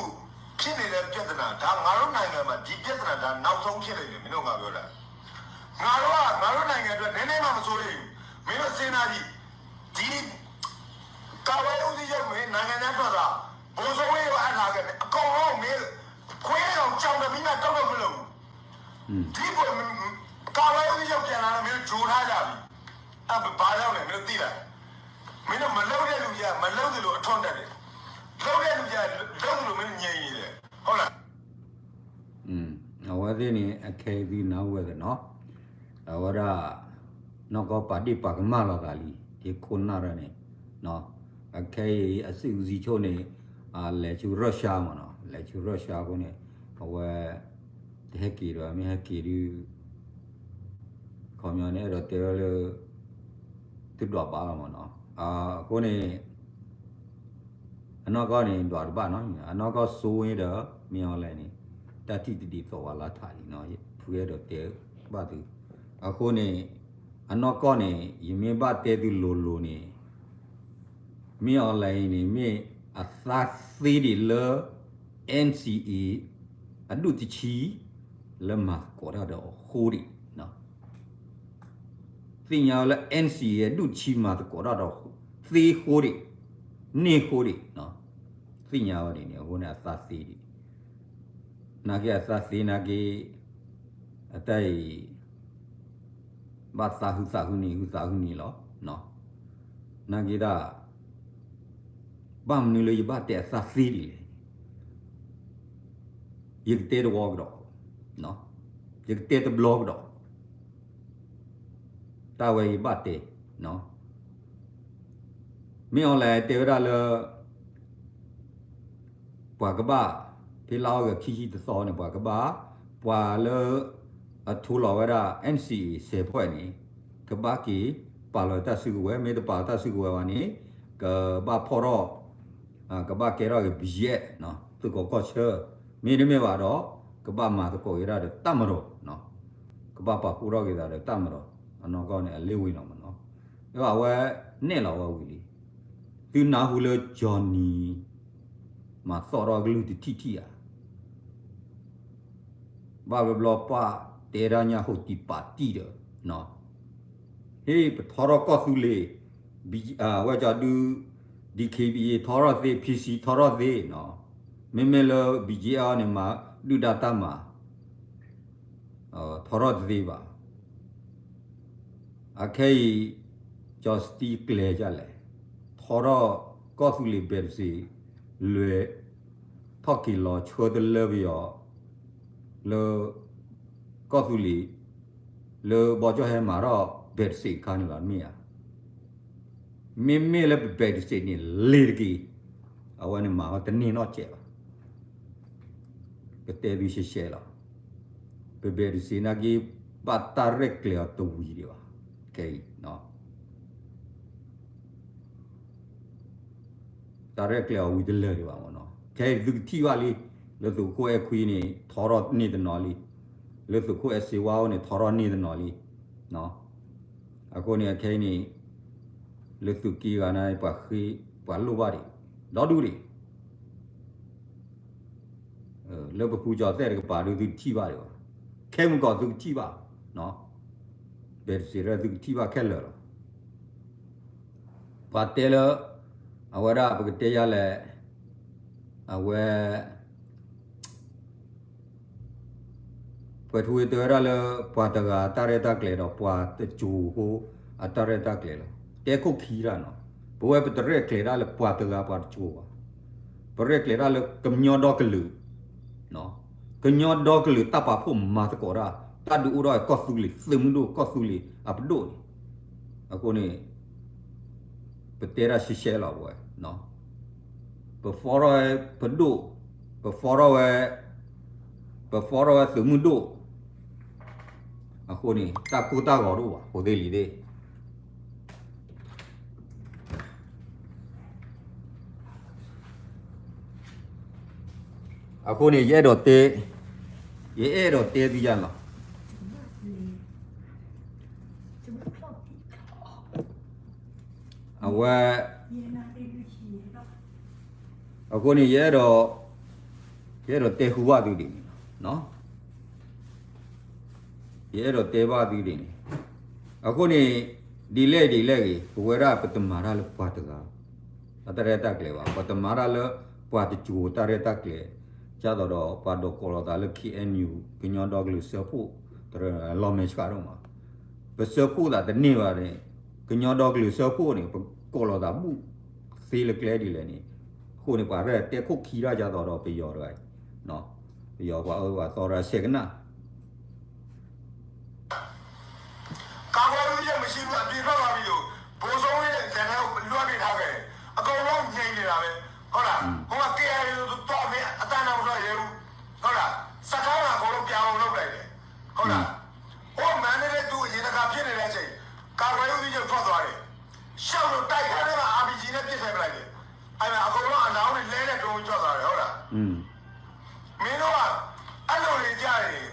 ဖြစ်နေတဲ့ပြဿနာ ဒါငါတို့နိုင်ငံမှာ ဒီပြဿနာ ဒါနောက်ဆုံးဖြစ်နေတယ် မင်းတို့ငါပြောတာ ငါတို့က ငါတို့နိုင်ငံအတွက် နည်းနည်းမှမစိုးရိမ်ဘူး မင်းတို့စဉ်းစားကြည့် ဒီ ကာကွယ်ရေးဦးစီးချုပ်မင်း နိုင်ငံခြားထွက်သွား ဗိုလ်ချုပ်ဝင်းကိုအပ်လာခဲ့တယ် အကုန်လုံးမင်း ခွေးကောင်ကြောင်တမီးမှတောက်တော့မလုပ်ဘူး ဒီဗိုလ် ကာကွယ်ရေးဦးစီးချုပ်ပြန်လာတော့ မင်းတို့ကြိုထားကြပြီ အဲ့ဘာကြောင့်လဲ မင်းတို့သိလား မင်းတို့မလုပ်တဲ့လူကြီးက မလုပ်သလိုအထွန်းတက်တယ် လုပ်တဲ့လူကြီးက လုပ်သလိုမင်းတို့ငြိမ်နေတယ် ဟုတ်လား အဝဲသ့ၣ်န့ၣ် အခဲအံၤသုနၢ်ဟူဝဲသ့ၣ်နီၤ အဝဲဒၣ် နီၢ်ကီၢ်ပာ်ဒ့ၣ်ပာ်ကမၣ်လီၤသးလံ ဒ်ခိၣ်နၢ်ရၢန့ၣ် အခဲအံၤအစစ်ဦးစီးချုပ်န့ၣ် လဲၤဆူ Russia မ့ၢ်နီၤ လဲၤဆူ Russia အဃိန့ၣ် အဝဲ တဟဲက့ၤဒီး မ့ၢ်ဟဲက့ၤဒုး ခီပညီန့ၣ် အဲၣ်ဒိးတဲဝဲလၢ သုဒွးဘၣ်လီၤမ့ၢ်နီၤ အဃိန့ၣ် အနီၢ်ကီၢ်န့ၣ် ဒွးတဘၣ်နီၤ အနီၢ်ကီၢ်စိဝဲဒီး မင်းအောင်လှိုင်န့ၣ် တၢ်ထံၣ်တဒ်သိးဝဲလၢထးလံနီၤ ဖုအဲၣ်ဒိးတဲဘၣ်သု အဃိန့ၣ် အနီၢ်ကီၢ်န့ၣ် ယမ့ၢ်ဘၣ်တဲသုလိၤလိၤန့ၣ် မင်းအောင်လှိုင်န့ၣ် မ့ၢ်အသးသ့ဒံးလၢ NCA အဒူၣ်တဆံ လၢမၤသကိးတၢ်ဒီးအဃိဒံး သ့ၣ်ညါဝဲလၢ NCA အဒူၣ်တဆံမၤသကိးတၢ်ဒီးသ့ဃိဒံး န့ၢ်ဃိဒံး သ့ၣ်ညါဝဲဒ်န့ၣ် အဃိန့ၣ်အသးသ့ဒံး နာ်က့အသးသ့နာ်က့ အတၢ်အံၤ ဘၣ်သးဟုသးဟုန့ၣ် ဟုသးဟုန့ၣ်လီၤ. နာ်က့ဒၣ် ဘၣ်မနုၤလၢယဘၣ်တဲအသးသ့ဒ်လဲၣ်. ယကတဲတဝီကဒီး, ယကတဲတဘျီကဒီး, တၢ်ဝဲယဘၣ်တဲ, မ့ၢ် online တဲဝဲဒၣ်လၢ ပှၤကဘၣ် ဖဲလါအီကူးခံဆံတသီန့ၣ် ပှၤကဘၣ် ပှၤလၢ အထိလီၤဝဲဒၣ် NCA ဆယ်ဖွဲ့န့ၣ် ကဘၣ်က့ၤပာ်လီၤတၢ်စုကဝဲၤ, မ့ၢ်တပာ်လီၤတၢ်စုကဝဲၤဘၣ်န့ၣ် ကဘၣ်ဖီၣ်ထီၣ် ကဘၣ်ကဲထီၣ်က့ၤ ဘယဲၣ် သုးကီၢ်ကီၢ်ဆၢ, မ့တမ့ၢ်ဘၣ်ဒီး ကဘၣ်မၤသကိးက့ၤဒၣ်ဒီးတၢ်မၤဒီး, ကဘၣ်ပာ်ဖှိၣ်ထီၣ်က့ၤသးဒီးတၢ်မၤဒီး, အနီၢ်ကီၢ်န့ၣ် အလ့ဝံၤလီၤမ့ၢ်နီၤ, အဝဲနဲၣ်လီၤဝဲဝံၤလံ. သုနၢ်ဟူလၢ Johnny မၤသီၣ်ထီၣ်ကလုၢ်တထံၣ်ထံၣ်ဧါ, ဘၣ်ဘျီဘျီပှၤတဲတၢ်ညါဟိတံၢ်ပာ်တံၢ်ဒီး, ဟ့ၣ်ပထီထီၣ်ကီၢ်သူလ့ၤ, ဝဲကၠီဒု D K B A ထီထီၣ်သ့ P C ထီထီၣ်သ့နီၤ, မ့မ့ၢ်လၢ B G F န့ၣ်မၤဒုၣ်ဒါတၢ်မၤ ထီထီၣ်တသ့ဘၣ်. အခဲအံၤ ကၠီစတံကျဲၤဒ်လဲၣ်, ထီထီၣ်ကီၢ်သူလ့ၤဘဲးတစ့း လဲၤထီၣ်က့ၤလီၤဆှၢတလၢပယီၤ လၢ ကီၢ်သူလ့ၤ လၢဘီကၠီၣ်ဟဲမၤထီၣ်ဘဲးတစ့းအခါန့ၣ်လီၤ မ့ၢ်ဧါ. မ့မ့ၢ်လၢပဘဲးတစ့းန့ၣ်လ့ၤတက့ၢ်, အဝဲန့ၣ်မၤဝဲတန့ၢ်နီတစဲးဘၣ်. ကတဲသုရှဲရှဲလီၤ. ပဘဲးတစ့းနာ်က့ ဘၣ်တၢ်ရဲၣ်ကျဲၤအီၤတဝံၤဒံးဘၣ်. ခဲအံၤ တၢ်ရဲၣ်ကျဲၤအီၤဝံၤတလၢာ်ဒံးဘၣ်မ့ၢ်နီၤ. ခဲအံၤသုကထံၣ်ဘၣ်လံ, လၢသုးခိၣ်အဲၣ်ခွံန့ၣ် ထီထီၣ်န့ၢ်တနီၤလံ, လၢသုးခိၣ်အဲၣ်စ့ဝါအိၣ်န့ၣ် ထီထီၣ်န့ၢ်တနီၤလံ. အဃိန့ၣ် အခဲအံၤန့ၣ် လၢသုးက့ဂၤန့ၣ် ပှၤဃ့ ပှၤလိၣ်ဘၣ်ဒံး ဒီဒူၣ်ဒံး လၢပဖူကၠီၤသဲၣ်တကပၤဒုး သုကထံၣ်ဘၣ်ဒံးဘၣ်, ခဲမုၢ်ကီၢ်သုကထံၣ်ဘၣ်, ဘဲးတစ့းရဲၣ်သုကထံၣ်ဘၣ်ခဲလၢာ်လီၤ. ပှၤတဲလၢ အဝဲဒၣ်ပကတဲယၤလဲၣ်, အဝဲ ပှဲၤထူဝ့တဲဝဲဒၣ်လၢ ပှၤတဂၤအတၢ်ရဲၣ်တၢ်ကျဲၤဒီးပှၤတစိၤဖိအတၢ်ရဲၣ်တၢ်ကျဲၤလီၤ. တဲခိၣ်ခံတၢ်နီၤ, ပဝဲပတရဲၣ်ကျဲၤတၢ်လၢပှၤတဂၤပှၤတစိၤဘၣ်, ပရဲၣ်ကျဲၤတၢ်လၢကညီဒီကလုာ်, ကညီဒီကလုာ်တၢ်ပာ်ဖှိၣ်မၤသကိးတၢ်, တၢ်ဒုးအိၣ်ထီၣ်ကီၢ်သူလ့ၤသုးမုၢ်ဒိၣ် ကီၢ်သူလ့ၤအပဒိၣ်န့ၣ်, အဃိန့ၣ် ပတဲတၢ်ရှဲရှဲလီၤဝဲ, ပဖီထီၣ်ဝဲပဒိၣ်, ပဖီထီၣ်ဝဲ, ပဖီထီၣ်ဝဲသုးမုၢ်ဒိၣ်, အဃိန့ၣ် တၢ်ကိၢ်တၢ်ဂီၤတအိၣ်ဘၣ် ဃိသ့ၣ်လံၤသ့ၣ် အဃိန့ၣ် ယအဲၣ်ဒိးတဲ, ယအဲၣ်ဒိးတဲသုယၤလီၤ. အဝဲ, အဃိန့ၣ် ယအဲၣ်ဒိး, ယအဲၣ်ဒိးတဲဟူဘၣ်သုဒ်န့ၣ်လီၤ. ယအဲၣ်ဒိးတဲဘၣ်သုဒ်န့ၣ်, အဃိန့ၣ် ဒ်လဲၣ်ဒ်လဲၣ်ဂ့ၤ ပဝဲဒၣ်ပတမၤတၢ်လၢပှၤတဂၤ အတၢ်ရဲၣ်တၢ်ကျဲၤဘၣ်, ပတမၤတၢ်လၢပှၤတစိၤတၢ်ရဲၣ်တၢ်ကျဲၤ, ဒ်သိးဒီးပှၤဒိးကိးလီၤသးလၢ K N U ကညီဒီကလုာ်စၢဖှိၣ်, တရၢလီၤမဲာ်ဆှးဒိၣ်မး, ပစၢဖှိၣ်သးတန့ၢ်ဘၣ်န့ၣ်, ကညီဒီကလုာ်စၢဖှိၣ်န့ၣ် ပကိးလီၤသးဘူၣ်သ့လၢကျဲဒ်လဲၣ်န့ၣ်, အဃိန့ၣ် ပှၤရဲၣ်တဲခိၣ်ခံတၢ်ဒ်သိးဒီးပယီၤတဂၤအံၤ, ပယီၤပှၤအၢပှၤသီတဂၤဆဲးကနၣ် ကာကွယ်ရေးဦးစီးချုပ်မရှိဘူး အပြင်ထွက်သွားပြီလို့ ဗိုလ်ချုပ်ဝင်းနဲ့ လက်ထဲကို လွှမ်းနေတာပဲ အကုန်လုံးငြိမ်နေတာပဲ ဟုတ်လား ဟုတ်လား ဟိုက K I A တို့သွားမယ် အတန်းတော့မတော်ရဲဘူး ဟုတ်လား စခန်းမှာအကုန်လုံးပြန်အောင်လုပ်လိုက်တယ် ဟုတ်လား ဟိုမန္တလေးသူအရင်တစ်ခါဖြစ်နေတဲ့အချိန် ကာကွယ်ရေးဦးစီးချုပ်ထွက်သွားတယ် ရှောက်လို့တိုက်ခန်းထဲမှာ RPG နဲ့ပစ်ထည့်ပလိုက်တယ်အဲ့ဒါအကုန်လုံးအလောင်းတွေလဲတဲ့တုံးထွက်သွားတယ်ဟုတ်လား မင်းတို့ကအဲ့လိုတွေကြရင်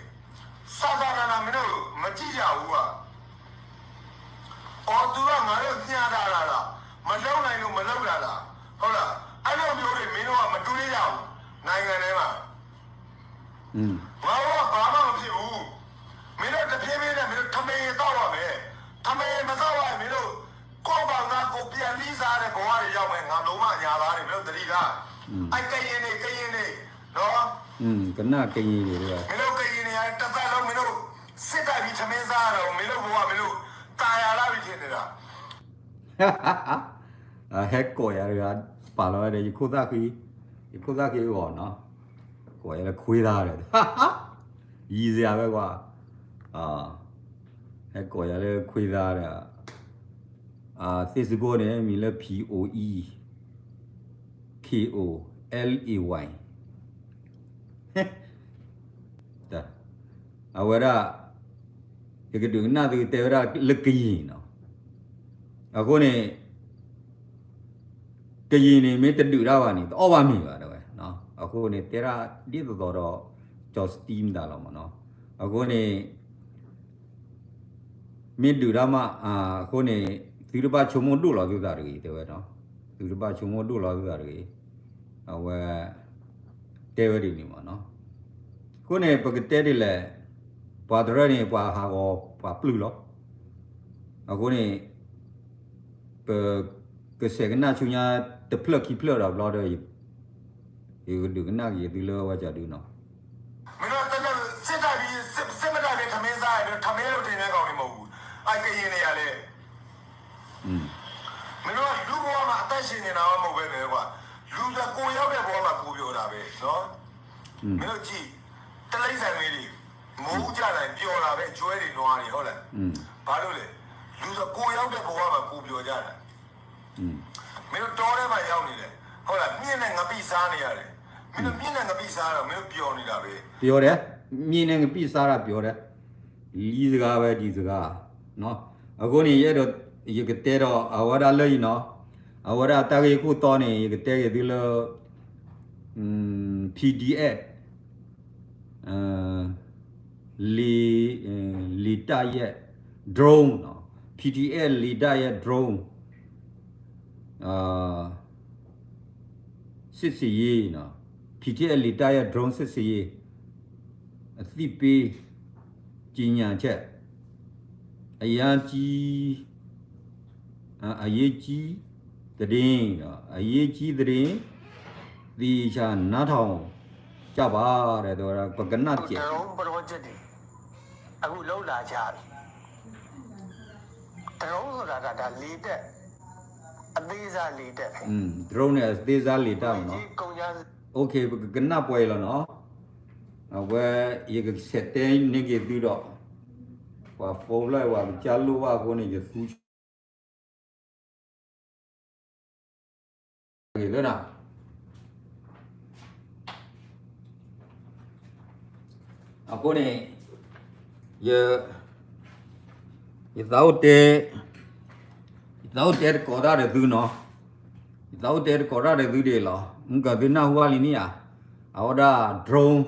သာသာနာနာမင်းတို့မကြည့်ကြဘူးကွာ။အော်သူကငါတို့ညှာတာလားလားမလုပ်နိုင်လို့မလုပ်တာလားဟုတ်လားအဲ့လိုမျိုးတွေမင်းတို့ကမတွေးရဘူးနိုင်ငံထဲမှာငါတို့ကဘာမှမဖြစ်ဘူးမင်းတို့တဖြည်းဖြည်းနဲ့မင်းတို့ထမင်းရေတောက်ပါမယ်ထမင်းရေမတောက်ပါရင်မင်းတို့ကိုယ့်ဘာသာကိုပြန်လီးစားတဲ့ဘဝတွေရောက်မယ်ငါလုံးဝညာသားတွေမင်းတို့တတိထားအဲ့ကရင်တွေကရင်တွေ နော်อืมကနကရင်တွေတကယ်မင်းတို့ကရင်တွေကတစ်သက်လုံးမင်းတို့စစ်တပ်ကြီးသမင်းစားတော့မင်းတို့ဘဝမင်းတို့တာယာလာပြီထင်နေတာဟဲကိးရတကယ်ပါလာတယ်ယခိုးသားခီယခိုးသားခီအီၤနော်ကိးရလၢခွေးသားတယ်ရည်စရာပဲကွာအာဟဲကိးရလၢခွေးသားတယ်အာသစ်စဘိုးန့ၣ်မံၤလၢ P O E K O L A Y အဝဲဒၣ် ယကဒုးကနၣ်သုတဲဝဲဒၣ်လၢကယံၤနီၤ အဃိန့ၣ် ကယံၤန့ၣ်မ့ၢ်တဒုးတၢ်ဘၣ်န့ၣ် တအီၣ်ဘၣ်မ့ၤဘၣ်တဲဝဲ အဃိန့ၣ် တဲဒၣ်ဒ်သိးသိးဒီး ကၠီစတံမတၤလီၤမ့ၢ်နီၤ အဃိန့ၣ် မ့ၢ်ဒုးတၢ်မး အဃိန့ၣ် သုတဘၣ်ဆိကမိၣ်ဒိၣ်လီၤသုသးတဂ့ၤ တဲဝဲနီၤ သုတဘၣ်ဆိကမိၣ်ဒိၣ်လီၤသုသးတဂ့ၤ. အဝဲ တဲဝဲဒ်န့ၣ်မးနီၤ. အဃိန့ၣ် ပကတဲဒ်လဲၣ်, ပှၤတရၢန့ၣ် ပှၤဟးဂီၤ ပှၤပျုၢ်လီၤ. အဃိန့ၣ် ပကစဲးကနၣ်ဆူညါတဖျၢၣ်ခံဖျၢၣ်ဒီးဘျီဒီး ယကဒုးကနၣ်က့ၤသုလၢဝဲကၠီဒုနီၤ. မင်းတို့ စစ်တပ်ပြီး စစ် စစ်မတပ်ပဲ ထမင်းစားရတယ် ထမင်းလို့တင်တဲ့ကောင်တွေမဟုတ်ဘူး။ အဲ ကရင်တွေကလည်း မင်းတို့က လူ့ဘဝမှာ အသက်ရှင်နေတာမှမဟုတ်ဘဲနဲ့ကွာ လူတစ်ကိုယ်ရောက်တဲ့ဘဝမှာ ကိုယ်ပျော်တာပဲနော်။ မင်းတို့ကြည့် တိရစ္ဆာန်လေးတွေ မိုးကျလာရင် ပျော်တာပဲ ကျွဲတွေ နွားတွေ ဟုတ်လား။ ဘာလို့လဲ လူတစ်ကိုယ်ရောက်တဲ့ဘဝမှာ ကိုယ်ပျော်ကြတာ။ မင်းတို့တောထဲမှာရောက်နေတယ် ဟုတ်လား။ မြစ်နဲ့ငပိစားနေရတယ် မင်းတို့မြစ်နဲ့ငပိစားတော့ မင်းတို့ပျော်နေတာပဲ ပျော်တယ် မြစ်နဲ့ငပိစားတာ ပျော်တယ် လံစကားဝဲဒ်စကား အဃိန့ၣ် ယအဲၣ်ဒိး ယကတဲဒီး အဝဲဒၣ်လၢအံၤနီၤ အဝဲဒၣ်တၢ်ဂ့ၢ်ခိၣ်တီန့ၣ် ယကတဲက့ၤသုလၢ PDF လေ လေတပ်ရဲ့ drone နီၤ PDF လေတပ်ရဲ့ drone စစ်ဆင်ရေးနီၤ PDF လေတပ်ရဲ့ drone စစ်ဆင်ရေး အသိပေး ကြေညာချက် အရေးကြီး အရေးကြီးသတင်း အရေးကြီးသတင်း သေချာနားထောင်ကြပါတဲ့ ပကနၣ်တကဲး drone project တွေ အခုလုပ်လာကြပြီ drone ဆိုတာက ဒါလေတပ် အသေးစားလေတပ်ပဲ drone န့ၣ် အသေးစားလေတပ်ပေါ့နော် ငွေကြေးကုန်ကျစရိတ် OK ပကကနၣ်ပှဲၤလီၤနော် အဝဲ ယကဆဲးတဲန့ၢ်က့ၤသုဒီး ပှၤ phone လၢပှၤကစၢ်လိၣ်ဘၣ်အဃိန့ၣ် ယသူ ဂ့ၤလၢနၤ အဃိန့ၣ် ယ ယသးအိၣ်တဲ ယသးအိၣ်တဲတကိးတၢ်ဒီးသုနီၤ ယသးအိၣ်တဲတကိးတၢ်ဒီးသုဒ်အံၤလီၤ မုၢ်ကၢသုနၢ်ဟူဘၣ်လံန့ၣ်ဧါ အဝဲဒၣ် drone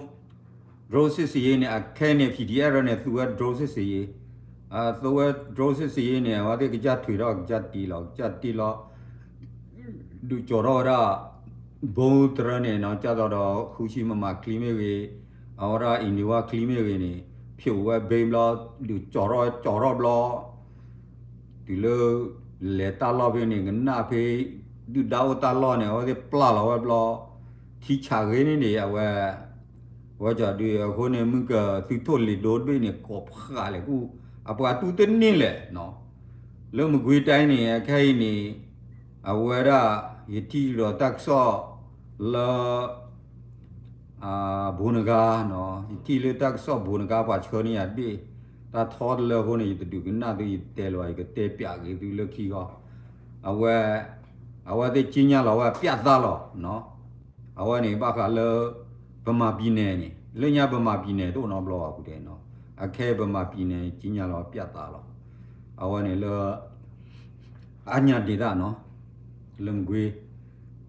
drone စစ်ဆင်ရေးန့ၣ် အခဲအံၤန့ၣ် PDF န့ၣ် သူဝဲ drone စစ်ဆင်ရေး သူဝဲ drone စစ်ဆင်ရေးန့ၣ် အဝဲသ့ၣ်ကစၢ်ထွံၣ်ထီၣ်ကစၢ်တ့လီၤ ကစၢ်တ့လီၤ ဒုးကၠီၤထီၣ်ဝဲဒၣ် ဗုံးတရၢန့ၣ်နီၤ ကၢ်သိးဒီး ဃုဆံ မမ ချီမ့ၢ်ဂ့ၤ အဝဲဒၣ် အံၤန့ၣ်ဝဲချီမ့ၢ်ဂ့ၤန့ၣ် ဖျိးဝဲဘ့ဘျီ ဒုးကၠီၤထီၣ်ကၠီၤထီၣ်ဘျီ တုၤလၢ လဲၤတၢ်လီၢ်ဖဲန့ၣ် ကနၣ်ဖဲ ဒုၣ်ဒါအိၣ်တၢ်လီၢ်န့ၣ် အဝဲသ့ၣ်ပျၢ်လီၤဝဲဘျီ ထံဆးဂ့ၤန့ၣ်န့ၣ် အဝဲ ဝဲကၠီဒု အဃိန့ၣ် မုၢ်ကၢသုထိၣ်လ့ၤဒိတဘ့ၣ်န့ၣ် ကိးဖးလဲၣ်ကူၣ် အပှၤတူၢ်တန့ၢ်လဲၣ်နီၤ လၢမကွ့ၤတိုင်းန့ၣ် အခဲအံၤန့ၣ် အဝဲဒၣ် ယထံၣ်ဒီးတၢ်ကစီၣ်လၢ ဘိနဂါနီၤ ယထံၣ်လၢတၢ်ကစီၣ်ဘိနဂါ ပှၤဆှၢန့ၢ်ယၤတဘ့ၣ် တၢ်ထီတလၢအဃိန့ၣ် ယတဒုးကနၣ်သု ယတဲလီၤ ယကတဲပၠးက့ၤသုလၢခံဂီၢ် အဝဲ အဝဲသ့ၣ်က့ညါလီၤဝဲ ပြသးလီၤနီၤ အဝဲန့ၣ် ဘၣ်ဃးလၢ ဗမာပြည်နယ် န့ၣ် လၢညါ ဗမာပြည်နယ် တအိၣ်နီတဘျီဘၣ် အပူၤတဲနီၤ အခဲအံၤ ဗမာပြည်နယ် က့ညါလီၤဝဲ ပြသးလီၤ အဝဲန့ၣ်လၢ အညၣ်ဒေသနီၤ လၢမကွ့ၤ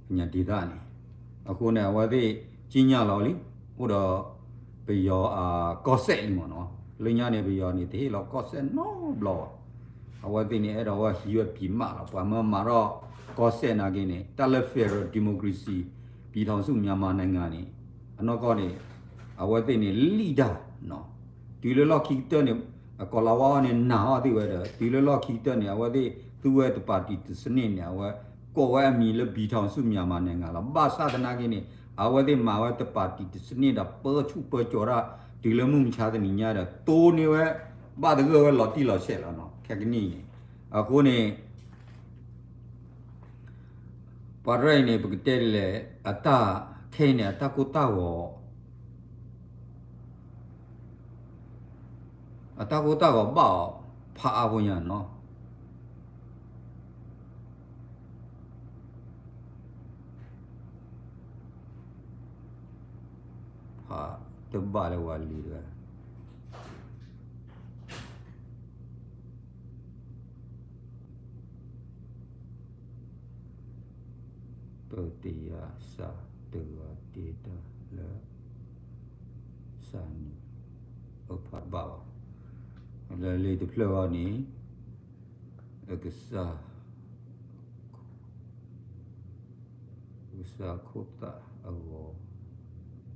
အညၣ်ဒေသန့ၣ် အဃိန့ၣ် အဝဲသ့ၣ်က့ညါလီၤလံ အိၣ်ဒီး ပယီၤအကီၢ်စဲၣ်လံမ့ၢ်နီၤ လၢညါန့ၣ် ပယီၤန့ၣ် တဟ့ၣ်လီၤကီၢ်စဲၣ်နီတဘျီဘၣ် အဝဲသ့ၣ်န့ၣ် အဲၣ်ဒိးဝဲဟံးဝဲပြည်မလီၤ ပှၤမၢမၤထီၣ်ကီၢ်စဲၣ်နာ်က့န့ၣ် တၢ်လၢ federal democracy ပြည်ထောင်စုမြန်မာနိုင်ငံ န့ၣ် အနီၢ်ကီၢ်န့ၣ် အဝဲသ့ၣ်န့ၣ် လံၣ်တၢ်နီၤ တုၤလၢလီၢ်ခံကတၢၢ်န့ၣ် အကိးလၤဝါအီၤန့ၣ် နာ်အီၤသ့ၣ်ဝဲဒီး တုၤလၢလီၢ်ခံကတၢၢ်န့ၣ် အဝဲသ့ၣ်သူဝဲတပါတီတစ်စနစ်န့ၣ် အဝဲကိးဝဲအမံၤလၢ ပြည်ထောင်စုမြန်မာနိုင်ငံ လီၤ ဘၣ်ဆၣ်သနာ်က့န့ၣ် အဝဲသ့ၣ်မၤဝဲတပါတီတစ်စနစ်ဒီး ပၢဆူၣ်ပၢကၠီၤတၢ် တုၤလၢမုၢ်မဆါတနံၤညါဒီး တိၢ်န့ၢ်ဝဲ ဘၣ်သဂၢၢ်ဝဲလီၤတံၢ်လီၤဆဲးလီၤနီၤ ခဲကနံၣ်အံၤန့ၣ် အဃိန့ၣ် ပှၤရဲၣ်အံၤန့ၣ် ပကတဲဒ်လဲၣ် အတၢ်ခဲအံၤန့ၣ် အတၢ်ကိၢ်တၢ်ဂီၤ အတၢ်ကိၢ်တၢ်ဂီၤဘၣ်အီၤ ဖးအါဖိညါနီၤ ဖးတဘၣ်လၢဝၤလံၤတဂၤ ပတယၤစၢ်တဂၤတ့တၢ်လၢ စၢ်န့ၣ် အဖးဘၣ်အီၤ လၢလံာ်တဖျၢၣ်အီၤန့ၣ် အကစၢ် ကစၢ်ခိၣ်သၣ်အဂီၤ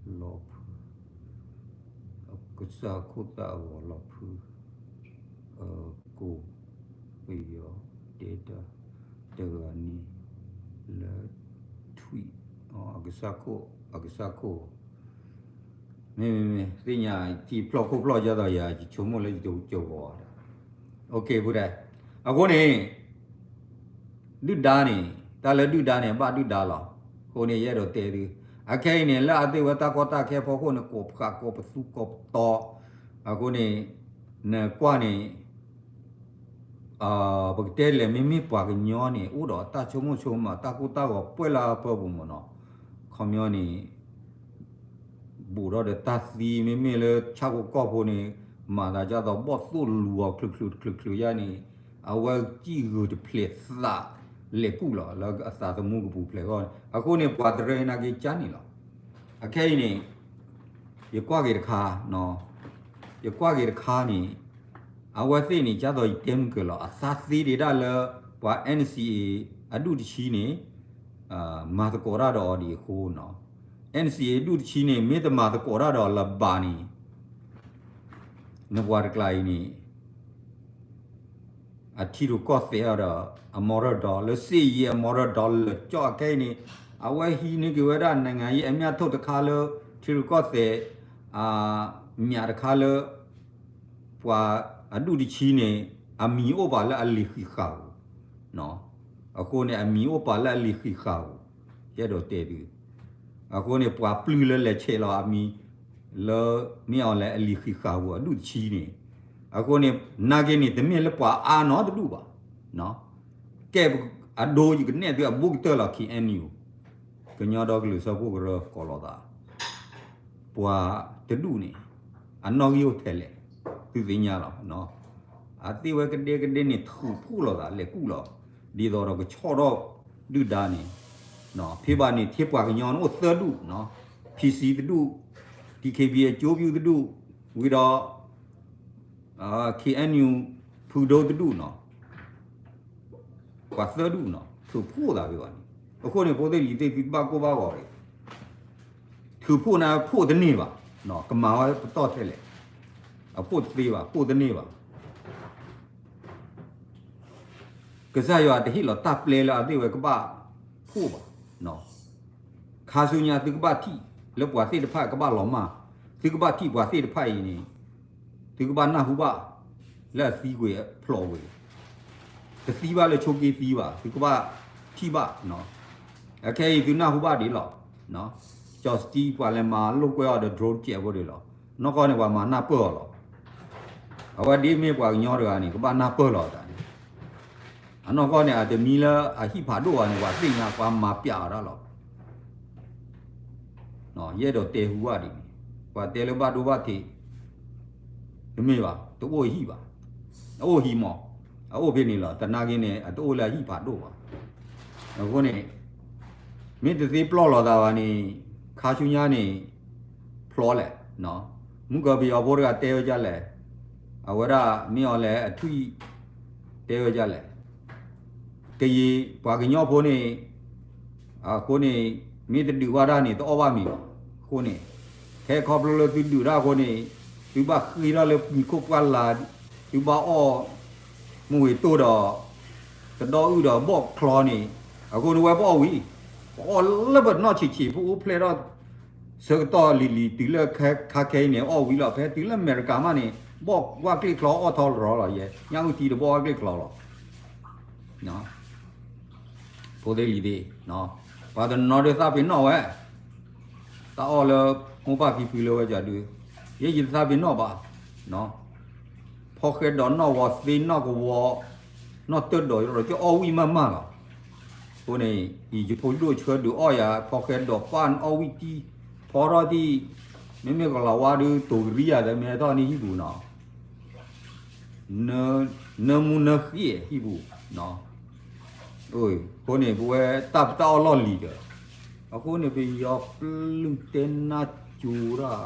လီၤဖု, ကစၢ်ခိၣ်သၣ်အဂီၤလီၤဖု, ကိးပယီၤတဲတၢ်တဂၤန့ၣ် လၢထွံၣ်, အကစၢ်ခိၣ်, အကစၢ်ခိၣ် မ့မ့မ့ သ့ၣ်ညါထံဖျီၣ်ခိၣ်ဖျီၣ်ယဲသိးယၤ ယဆိကမိၣ်လၢယကဝီၤ, အဃိန့ၣ် ဒုၣ်ဒါန့ၣ် တၢ်လၢဒုၣ်ဒါန့ၣ် ဘၣ်ဒုၣ်ဒါလီၤ. အဃိန့ၣ် ယအဲၣ်ဒိးတဲသု, အခဲအံၤန့ၣ် လၢအသ့ၣ်ဝဲတၢ်ကီတၢ်ခဲဖီခိၣ်န့ၣ် ကိးပဃာ်ကိးပသူကိးပတီၤ, အဃိန့ၣ် နကွၢ်န့ၣ် ပကတဲလဲၣ် မ့မ့ၢ်ပှၤကညီန့ၣ် အိၣ်ဒီးတၢ်ဆိကမိၣ်ဆိကမး တၢ်ကိၢ်တၢ်ဂီၤပှဲၤလၢအပၢပူၤမ့ၢ်နီၤ, ခီပညီန့ၣ် ဘူးထီၣ်ဒီးတၢ်သံ မ့မ့ၢ်လၢဆၣ်ဖိကီၢ်ဖိန့ၣ် မၤသးဒ်သိးဘီၣ်သိၣ်လူၤအီၤချုးချုးချုးချုးယါန့ၣ် အဝဲစံၣ်ဂုာ်တဖျဲးသးလဲၤကူၣ်လီၤ လၢအသးသမူကပူၤဖျဲးအဂီၢ်န့ၣ် အဃိန့ၣ် ပှၤတရၢအံၤနာ်က့ကၢ်န့ၣ်လီၤ. အခဲအံၤန့ၣ် ယကွၢ်က့ၤတခါ, ယကွၢ်က့ၤတခါန့ၣ် အဝဲသ့ၣ်န့ၣ် ဒ်သိးယတဲမုၢ်ကၢၤလီၤ အသးသ့ဒံးဒၣ်လၢ ပှၤ NCA အဒူၣ်တဆံန့ၣ် မၤသကိးတၢ်ဒီးအီၤဒံးအဃိနီၤ, NCA အဒူၣ်တဆံန့ၣ် မ့ၢ်တမၤသကိးတၢ်ဒီးလၢၤဘၣ်န့ၣ် နပှၤတကျါအံၤန့ၣ် အထံရူၢ်ကီၢ်သဲးအီၤဒီး အမီရၢၢ်ဒီလၢစ့ၢ်ယံၤ အမီရၢၢ်ဒီလၢာ်ကၠီၣ်အခဲအံၤန့ၣ် အဝဲဟံးန့ၢ်က့ၤဝဲဒၣ် နိုင်ငံရေးအမြတ်ထုတ် တခါလၢ ထံရူၢ်ကီၢ်သဲး အမြတ် တခါလၢ ပှၤအဒူၣ်တဆံန့ၣ် အမံၤအိၣ်ပာ်လၢအလံာ်ဃံးဃာ်ပူၤ အဃိန့ၣ် အမံၤအိၣ်ပာ်လၢအလံာ်ဃံးဃာ်ပူၤ ယအဲၣ်ဒိးတဲသု, အဃိန့ၣ် ပှၤပျုၢ်လၢလဲၤဆဲးလီၤအမံၤ လၢမ့ၢ်အီၤလဲၣ်အလံာ်ဃံးဃာ်ပူၤအဒူၣ်တဆံန့ၣ်, အဃိန့ၣ် နာ်က့န့ၣ် တမ့ၢ်လၢပှၤအါနီတဒူၣ်ဘၣ်, ကဲအဒိယကနဲၣ်သုအဘူးကတၢၢ်လီၤ KNU ကညီဒီကလုာ်စၢဖှိၣ်ကရၢကိးလိာ်သး ပှၤတဒူၣ်န့ၣ် အနီၣ်ဂံၢ်အိၣ်ထဲလဲၣ် သုသ့ၣ်ညါလီၤ. အသ့ၣ်ဝဲကဒဲကဒဲန့ၣ် ထုးဖှိၣ်လိာ်သးလဲၤကူၣ်လီၤ ဒ်သိးဒီးကဆီၣ်ထီၣ်ဒုၣ်ဒါန့ၣ်, ဖဲဘၣ်န့ၣ် ထံပှၤကညီန့ၣ်အိၣ်သၢဒူၣ်, PC တဒူၣ်, DKBA ကၠိပူၤတဒူၣ်, ဝံၤဒီး KNU ဖုဒိၣ်တဒူၣ်နီၤ ပှၤသၢဒူၣ်နီၤ ထုးဖှိၣ်သးဖဲဘၣ်န့ၣ်, အဃိန့ၣ် ဖိသ့ၣ်လံၤသ့ၣ်သုတဘၣ်ကိၢ်ဘၣ်ဂီၤတဂ့ၤ, ထုးဖှိၣ်န့ၣ်ဖှိၣ်တန့ၢ်ဘၣ်, ကမၤဝဲပတီၢ်ထဲလဲၣ်, အဖှိၣ်တသ့ဘၣ် ဖှိၣ်တန့ၢ်ဘၣ် ကစၢ်ယွၤတဟ့ၣ်လီၤတၢ်ပျဲလၢအသ့ၣ်ဝဲကဘၣ်ဖှိၣ်ဘၣ်. ခါဆူညါသုကဘၣ်ထံၣ်လၢပှၤသ့ၣ်တဖၣ်ကဘၣ်လီၤမၢ်, သုကဘၣ်ထံၣ်ပှၤသ့ၣ်တဖၣ်အံၤန့ၣ်, သုကဘၣ်နၢ်ဟူဘၣ်လၢအသံကွံာ်ဖျိးကွံာ်, တသံဘၣ်လၢဆိးက့သံဘၣ်, သုကဘၣ်ထံၣ်ဘၣ်. အခဲအံၤသုနၢ်ဟူဘၣ်ဒံးလီၤ. ကၠီၣ်စတံပှၤလဲၤမၤလိာ်ကွဲအီၤဒီး drone ကဲးဖိဒံးလီၤ. နီၢ်ကီၢ်န့ၣ် ပှၤမၤနၢ်ပၢၢ်အီၤလီၤ. အဝဲဒ်မ့ၢ်ပှၤကညီတဂၤန့ၣ် ကဘၣ်နၢ်ပၢၢ်လီၤအသးန့ၣ်, အနီၢ်ကီၢ်န့ၣ် အတမံၤလၢအဟံၣ်ဖးဒိၣ်ဘၣ်န့ၣ် ပှၤသ့ၣ်ညါပှၤမၤပျးအီၤဒၣ်လီၤ. ယအဲၣ်ဒိးတဲဟူဘၣ်ဒ်န့ၣ်, ပှၤတဲလၢဘၣ်ဒိဘၣ်ထံး တမ့ၢ်ဘၣ်, တအိၣ်ဟံၣ်ဘၣ်, အအိၣ်ဟံၣ်မး, အအိၣ်ဖဲန့ၣ်လီၤ. တနာ်က့န့ၣ် အတအိၣ်လၢအဟံၣ်ဖးဒိၣ်ဘၣ်. အဃိန့ၣ် မ့ၢ်တသ့ပျီၢ်လီၤသးဘၣ်န့ၣ် ခါဆူညါန့ၣ် ဖျိးလဲၣ်. မုၢ်ကီၤပယီၤဖိတဂၤတဲဝဲဒ်လဲၣ်, အဝဲဒၣ်မ့ၢ်အီၤလဲၣ်အထွံၣ် တဲဝဲဒ်လဲၣ် ကယံာ်ပှၤကညီဖိန့ၣ်, အဃိန့ၣ် မ့ၢ်တဒုးဘၣ်တၢ်န့ၣ် တအီၣ်ဘၣ်မ့ၤဘၣ်. အဃိန့ၣ် ခဲခီဖျိလၢသုဒုးတၢ်အဃိန့ၣ် သုဘၣ်ဃ့ထီၣ်လၢမံၤခိၣ်ပှၢ်လၢ်, သုဘၣ်အီၣ်မူဝ့ၤတိၢ်ဒီး တဒီအုၣ်ဒီးဘီၣ်ချီန့ၣ်, အဃိန့ၣ်ဝဲပအီၣ်ဝံၤ, ပအီၣ်လၢပနီၢ်ဆံးဆံး ပအိၣ်ဖျဲၣ်ထီၣ် ဆၢကတီၢ်လံၤလံၤ တုၤလၢခါခဲအံၤန့ၣ် အီၣ်ဝံၤလီၤ. ဖဲတုၤလၢအမဲရကၤမးန့ၣ် ဘီၣ်ဝၣ်ကျ့ၣ်ချီအီၣ်ထီၣ်လီၤလီၤယဲ, ညၣ်အုၣ်ထံတဘီၣ်ဝၣ်ကျ့ၣ်ချီလီၤ. ဖိသ့ၣ်လံၤသ့ၣ်, ပှၤတနီၤဒုးသးပ့ၤနီၣ်ဝဲ, တၢ်အီၣ်လၢမိၢ်ပၢ်ဖံဖုလၢဝဲကဒုး, ယဲယသးပ့ၤနီၣ်ဘၣ်, ဖီဃဲဒီးနီၢ်ဝီၤသ့နီၢ်ကဝီၤ, နီၢ်တၢၢ်ဒီးယီၤ ကအီၣ်ဝံၣ်မးမးလီၤ. အဃိန့ၣ် ယဖိဒိၣ်ဆှၢဒုးအီၣ်ယၤ ဖီဃဲဒီးပၢ်အီၣ်ဝံၣ်တံၢ်, ဖီထီၣ်တံၢ်, မ့မ့ၢ်ကလီၤဝါဒုး တိၤကရံယၤသးမ့ၢ်ထီၣ်န့ၢ်ဟံၣ်ပူၤနီၤ နၢမူနၢဃံဟံၣ်ပူၤ, အဃိန့ၣ် ပဝဲတၢ်ပတၢ်အီၣ်လီၢ်လံၤဒီး, အဃိန့ၣ် ပယီၤပျုၢ်တဲနၢ်ကၠိတၢ်,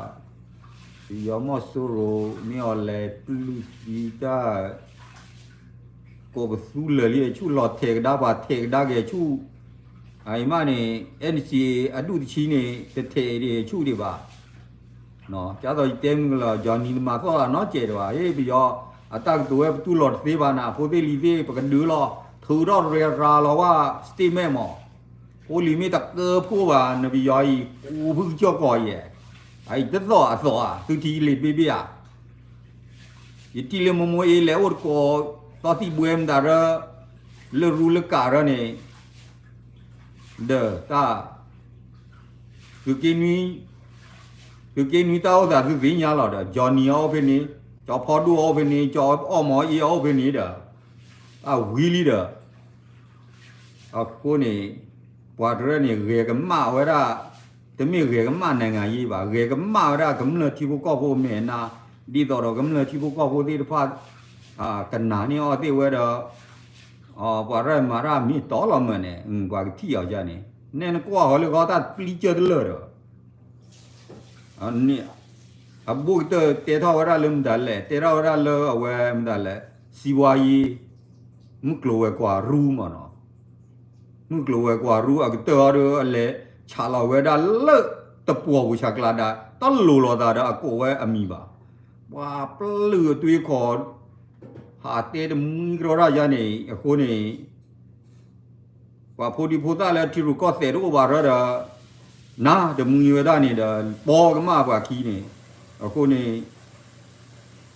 ပယီၤမီၢ်စိရိၤ မ့ၢ်အီၤလဲၤပျုၢ်သံတၢ် ကိးပသူလၢာ်လံအဆူၣ် လီၤထဲးကဒါပှၤထဲးကဒါက့ၤအဆူၣ်, အံၤမးန့ၣ် NCA အဒူၣ်တဆံန့ၣ် တထဲးဒံးဆူၣ်ဒံးဘၣ်. ဒ်သိးယတဲမုၢ်ကလီၤ Johnny တမၤသီၣ်လၢနီတစဲးဒံးဘၣ်. ဟ့ၣ် ပယီၤအတၢ်ကတိၤဝဲပတူၢ်လိာ်တသ့ဘၣ်နၤ ဖိသ့ၣ်လံၤသ့ၣ် ပကဒုးလီၤ ထုးထီၣ်ရဲၣ်ရၤလီၤဝဲ statement မး. ဖိလံၤမ့ၢ်တကၢဖှိၣ်ဘၣ် နပယီၤအံၤ ကူဖုကစၢၢ်ကီးယဲၢ်, အအံၤတသီၣ်အသီၣ်ဧါ သုထံၣ်လံာ်တဘ့ၣ်ဘ့ၣ်ဧါ. ယထံၣ်လၢမိၢ်မိၢ်အ့လဲၤအိၣ်တကိး သီသံၣ်ဘှဲမတၤရၢ လၢရူလၢကးရၢန့ၣ် ဒီးတၢ် သုးက့နွံ သုးက့နွံတၢ်အိၣ်သးသုသ့ၣ်ညါလီၤဒီး Johnny အအိၣ်ဖဲန့ၣ်, ကၠီဖီဒိၣ်အအိၣ်ဖဲန့ၣ်, ကၠီအီၣ်မီၤအ့အအိၣ်ဖဲန့ၣ်ဒီး အဝံၤလံဒီး အဃိန့ၣ် ပှၤတရၢန့ၣ် ဂဲၤကမၣ်ဝဲဒၣ်, တမ့ၢ်ဂဲၤကမၣ် နိုင်ငံရေး ဘၣ်, ဂဲၤကမၣ်ဝဲဒၣ်ကမျၢၢ်ထံဖိကီၢ်ဖိမဲာ်နါ, ဒ်သိးဒီးကမျၢၢ်ထံဖိကီၢ်ဖိသ့ၣ်တဖၣ် ကနာ်န့ၢ်အီၤသ့ၣ်ဝဲဒီး ပှၤရဲၣ်မၤတၢ်မ့ၢ်တီလီၤမၢ်န့ၣ် ပှၤကထံၣ်အီၤန့ၣ်, နဲနကွၢ်ဃီၤလၢဃီတၢ်ပျံၤကၢၢ်တလၢာ်ဒီး အဘိၣ်ကတၢၢ်တဲထီၣ်ဝဲဒၣ်လၢမတၤလဲၣ်, တဲထီၣ်ဝဲဒၣ်လၢအဝဲမတၤလဲၣ်, စီးပွားရေး မုၢ်ကျိၤဝဲၤကွာ်ရူမးနီၤ, မုၢ်ကျိၤဝဲၤကွာ်ရူအကတၢၢ်အီၤဒီး အလဲၤဆးလီၤဝဲဒၣ်လၢတပှီၤပူၤဆးကျါဒၣ် တလိၤလိာ်သးဒီးအကိးဝဲအမံၤဘၣ်. ပှၤပျုၢ်အသွံၣ်ခီၣ် ဟးတဲတမှံကရီတၢ်ယါန့ၣ် အဃိန့ၣ် ပှၤဖိဒံဖိသၣ်လၢထံရူၢ်ကီၢ်သဲးတအိၣ်ဘၣ်ရၢဒီး နၤတမှံဝဲဒၣ်န့ၣ်ဒီး ပီကမၣ်ပှၤခံန့ၣ်, အဃိန့ၣ်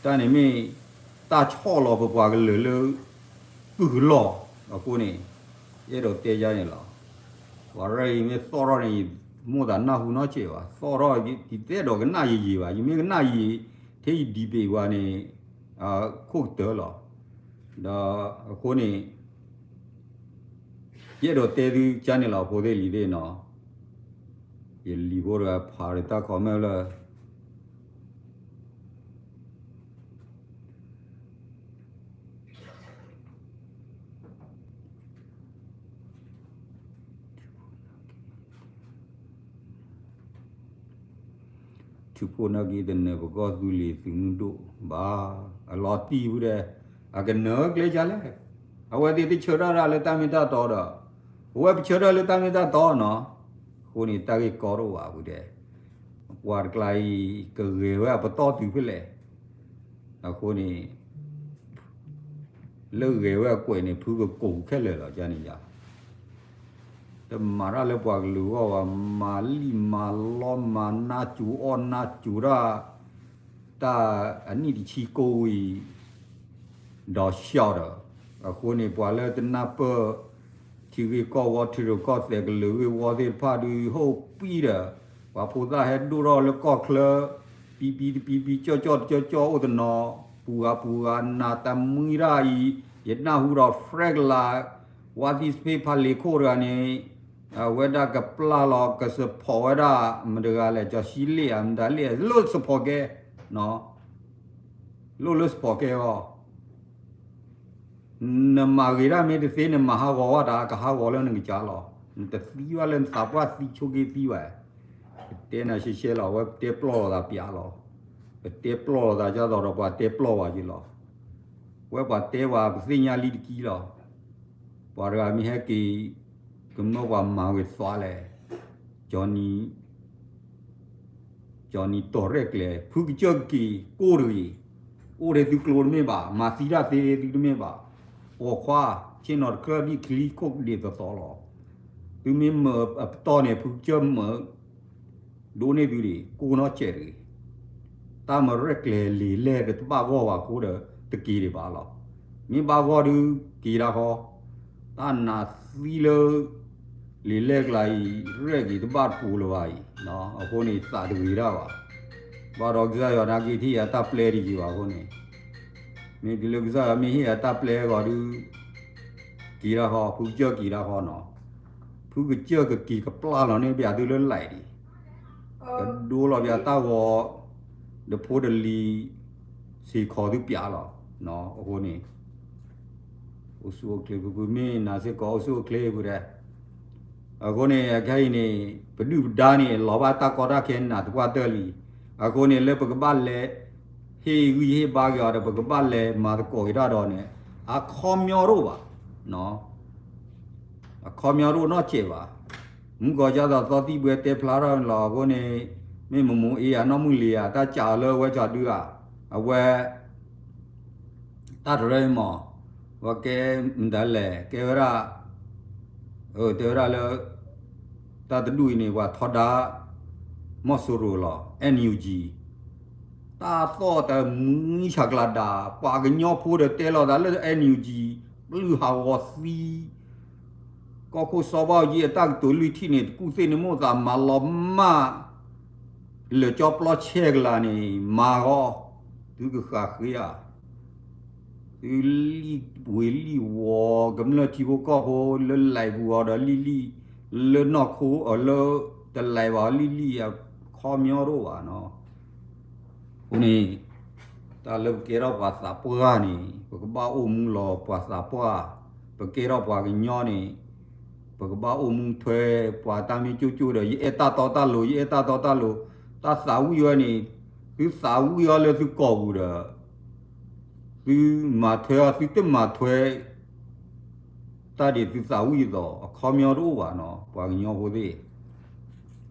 တၢ်န့ၣ်မ့ၢ် တၢ်ဆီၣ်လီၤပပှၤကလုာ်လၢ ကုၢ်ကလီၢ်, အဃိန့ၣ် အဲၣ်ဒိးတဲယါန့ၣ်လီၤ. ပှၤရဲၣ်အံၤမ့ၢ်သီၣ်ထီၣ်န့ၣ် ယမိၣ်သးနၢ်ဟူနီတစဲးဘၣ်, သီၣ်ထီၣ် ယတအဲၣ်ဒိးကနၣ်ယံာ်ယံာ်ဘၣ်, ယမ့ၢ်ကနၣ်ယံာ် ထဲယ debate ဝဲန့ၣ် ခိၣ်ကတၢၢ်လီၤ. ဒီးအဃိန့ၣ် ယအဲၣ်ဒိးတဲသုကါန့ၣ်လီၤ ဖိသ့ၣ်လံၤသ့ၣ်နီၤ, ယလံၤဖိတဂၤဖးဒီးတၢ် comment လၢ ထူဖိနာ်က့ တနၢၤပကီၢ်သူလ့ၤသုးမုၢ်ဒိၣ်ဘၣ်, အလီၤတံၢ်ဖုဒဲး, အကနၢၤကျဲကလဲၣ်, အဝဲသ့ၣ်တဆၢထၢၣ်ဒၣ်လၢတၢ်မ့ၢ်တၢ်တီဒီး, အဝဲပဆၢထၢၣ်လၢတၢ်မ့ၢ်တၢ်တီနီၤ, အဃိန့ၣ် တၢ်ဂ့ၢ်ကီတအိၣ်ဘၣ်ဖုဒဲး, ပှၤတကျါအံၤ ကဂဲၤဝဲအပတီၢ်တုၤဖဲလဲၣ် အဃိန့ၣ် လၢဂဲၤဝဲအကွဲးန့ၣ် ဖုကကိးခဲလၢာ်လီၤ ကန့ၣ်ယါ, တမၤတၢ်လၢပှၤကလုာ်အဂီၢ်ဘၣ်, မၤလံၣ်မၤလီ မၤနါစိၤအီၣ်နါစိၤတၢ်, တၢ်အနံၣ်တဆံကိးဝံၤ ဒီးဆှီဒီး, အဃိန့ၣ် ပှၤလၢတနၢ်ပၢၢ် ထံဂ့ၢ်ကီၢ်ဝီ ထံရူၢ်ကီၢ်သဲးကလုာ်ဂ့ၢ်ဝီသ့ၣ်တဖၣ်ဒုး ဟိၣ်ပံၤဒီး, ပှၤဖိသၣ်ဟဲဒိၣ်ထီၣ်လၢကီၢ်ချၢ ပံပံတပံပံ ကၠီၣ်ကၠီၣ်တကၠီၣ်ကၠီၣ်အိၣ်တနီၤ, ပူၤဂၤပူၤဂၤ နၤတမှံတၢ်အံၤ, ယနၢ်ဟူဒီး Frank လၢ ဝါသံစဖ့ဖးလ့ၤခိၣ်တဂၤန့ၣ် အဝဲဒၣ်ကပျၢ်လီၤ က support ဝဲဒၣ် မတၤတဂၤလဲၣ် ကၠီၤဆံလ့ၣ်ဧါ မတၤလ့ၣ် လိၣ် support ကဲ, လိၣ်လၢ support ကဲအီၤ နမၤဂ့ၤတၢ်မ့ၢ်တသ့ နမၤဟးဂီၤဝဲတၢ် ကဟးဂီၤလၢနကစၢ်လီၤ. နတသံဘၣ်လၢနသးပှၢ်သံဆိးက့သံဘၣ်. ပတဲနၤရှဲရှဲလီၤ အဝဲပတဲပျီၢ်လိာ်သးပျးလီၤ. ပတဲပျီၢ်လိာ်သးဒ်သိးဒီးပှၤတဲပျီၢ်ဘၣ်က့ၤလီၤ. ဝဲပှၤတဲပှၤပသ့ၣ်ညါလံတကံလီၤ. ပှၤတဂၤမ့ၢ်ဟဲက့ၤ ကမၢပှၤမၤဝဲသွါလဲၣ်. ကၠီၤနံၤ ကၠီၤနံၤတီၢ်ရဲၣ်ကျဲၤ ဖုကစၢၢ်က့ၤကိၢ်တဂ့ၤ, အိၣ်ထဲသုကျိတမ့ၢ်ဘၣ်, မၤသံတၢ်သ့သုတမ့ၢ်ဘၣ်, ပိာ်ခွါ ဆ့ၣ်နီၤတချၢဒ်ချံခိၣ်ဒ့ၣ်သသီလီၤ. သုမ့ၢ်မၢအပတီၢ်န့ၣ် ဖုကစၢၢ်မၢ ဒိးန့ၢ်သုဒံး ကိၢ်နီၢ်စဲးတဂ့ၤ. တၢ်မၤရဲၣ်ကျဲၤလံာ်လဲၢ်ဒီးတဘၣ်ဂီၢ်ဘၣ်အဃိဒီး တက့ၤဒံးဘၣ်လီၤ. မ့ၢ်ဘၣ်ဂီၢ်ဒုးက့ၤတၢ်ဃီ, တၢ်နးသံလၢ လံာ်လဲၢ်ကျါအံၤ ရဲၣ်က့ၤတဘၣ်တပူၤလၢၤဘၣ်အံၤ, အဃိန့ၣ်သးတဂ့ၤတၢ်ဘၣ်. ဘၣ်ဒီးကစၢ်ယွၤနာ်က့ တဟ့ၣ်ယၤတၢ်ပျဲတယံၤဘၣ်အဃိန့ၣ်, မ့ၢ်တုၤလၢကစၢ်ယွၤမ့ၢ်ဟ့ၣ်ယၤတၢ်ပျဲအဂီၢ်ဒုး က့ၤတၢ်ဃီ, ဖုကစၢၢ်က့ၤတၢ်ဃီနီၤ. ဖုကစၢၢ်ကက့ၤကပျၢ်လီၤန့ၢ်ပှၤသုလၢလံာ်ဒံး, ကဒိလီၤပှၤတၢ်ဂီၤ တဖိတလံၤ စ့ၢ်ကီးသုပျးလီၤ. အဃိန့ၣ် အိၣ်ဆူၣ်အိၣ်ချ့ဖုဖု မ့ၢ်နၤစ့ၢ်ကီးအိၣ်ဆူၣ်အိၣ်ချ့ဖုဒဲး. အဃိန့ၣ် ခဲအံၤန့ၣ် ပဒုၣ်ပဒါန့ၣ် လီၤဘၣ်တၢ်ကီတၢ်ခဲနးသပှၢ်တၢၢ်လံ. အဃိန့ၣ် လၢပကဘၣ်လဲၤ ဟ့ၣ်ဂံၢ်ဟ့ၣ်ဘါက့ၤအီၤဒီး ပကဘၣ်လဲၤမၤသကိးက့ၤတၢ်ဒီးန့ၣ် အခီပညီတအိၣ်ဘၣ်. အခီပညီတအိၣ်နီတစဲးဘၣ်. မုၢ်ကီၤကၢ်သိးသီသံၣ်ဘှဲတဲဖျါထီၣ်န့ၣ်လီၤ. အဃိန့ၣ် မ့ၢ်မမူအ့ဧါ နီၢ်မုၢ်လံၤဧါ တၢ်ကးအီၤလၢဝဲကၠီဒုဧါ, အဝဲ တၢ်တရၢအံၤမး ဝဲကဲမတၤလဲၣ် ကဲဝဲဒၣ် တဲဝဲဒၣ်လၢ တၢ်တဒူၣ်အံၤန့ၣ် ပှၤထီဒါ မီၢ်စိရိၤလီၤ NUG တၢ်သီၣ်တမံၤဆးကျးဒၣ် ပှၤကညီဖိဒီးတဲလီၤသးလၢ NUG ပျုၢ်ဟးဂီၤသံ ကီၢ်ခိၣ်စီၤဘၣ်အူကၠံအတၢ်ကတိၤလွံၢ်ထံၣ်န့ၣ် တကူၣ်သ့ၣ်န့ၣ်မိၣ်သးမၤလီၤမၢ် လၢာ်ကၠီပျီဆဲကလၤန့ၣ် မၤဂီၤ သုကဃၣ်ဃ့ဧါ, သုလံၣ်ဝ့ၤလံၣ်ဝီၤ ကမျၢၢ်ထံဖိကီၢ်ဖိလၢလဲၤပူၤအီၤဒီးလံၣ်လံၣ်, လၢနီၢ်ခိအီၤလၢတလဲၤဘၣ်အီၤလံၣ်လံၣ် အခီပညီတအိၣ်ဘၣ်နီၤ. အဃိန့ၣ် တၢ်လၢပကဲထီၣ်ပှၤသးပှၢ်န့ၣ် ပကဘၣ်အိၣ်မူလီၤပှၤသးပှၢ်, ပကဲထီၣ်ပှၤကညီန့ၣ် ပကဘၣ်အိၣ်မူထွဲပှၤတၢ်မ့ၢ်ကၠိကၠိဒီး ယအဲၣ်တၢ်တီတၢ်လိၤ ယအဲၣ်တၢ်တီတၢ်လိၤ, တၢ်သးဝံၣ်ဝဲန့ၣ် သုသးဝံၣ်အီၤလၢသုကိာ်ပူၤဒီး သုမၤထွဲအီၤ သုတမၤထွဲ တၢ်ဒ်သုသးဝံၣ်အသိး အခီပညီတအိၣ်ဘၣ်နီၤ ပှၤကညီဖိသ့ၣ်.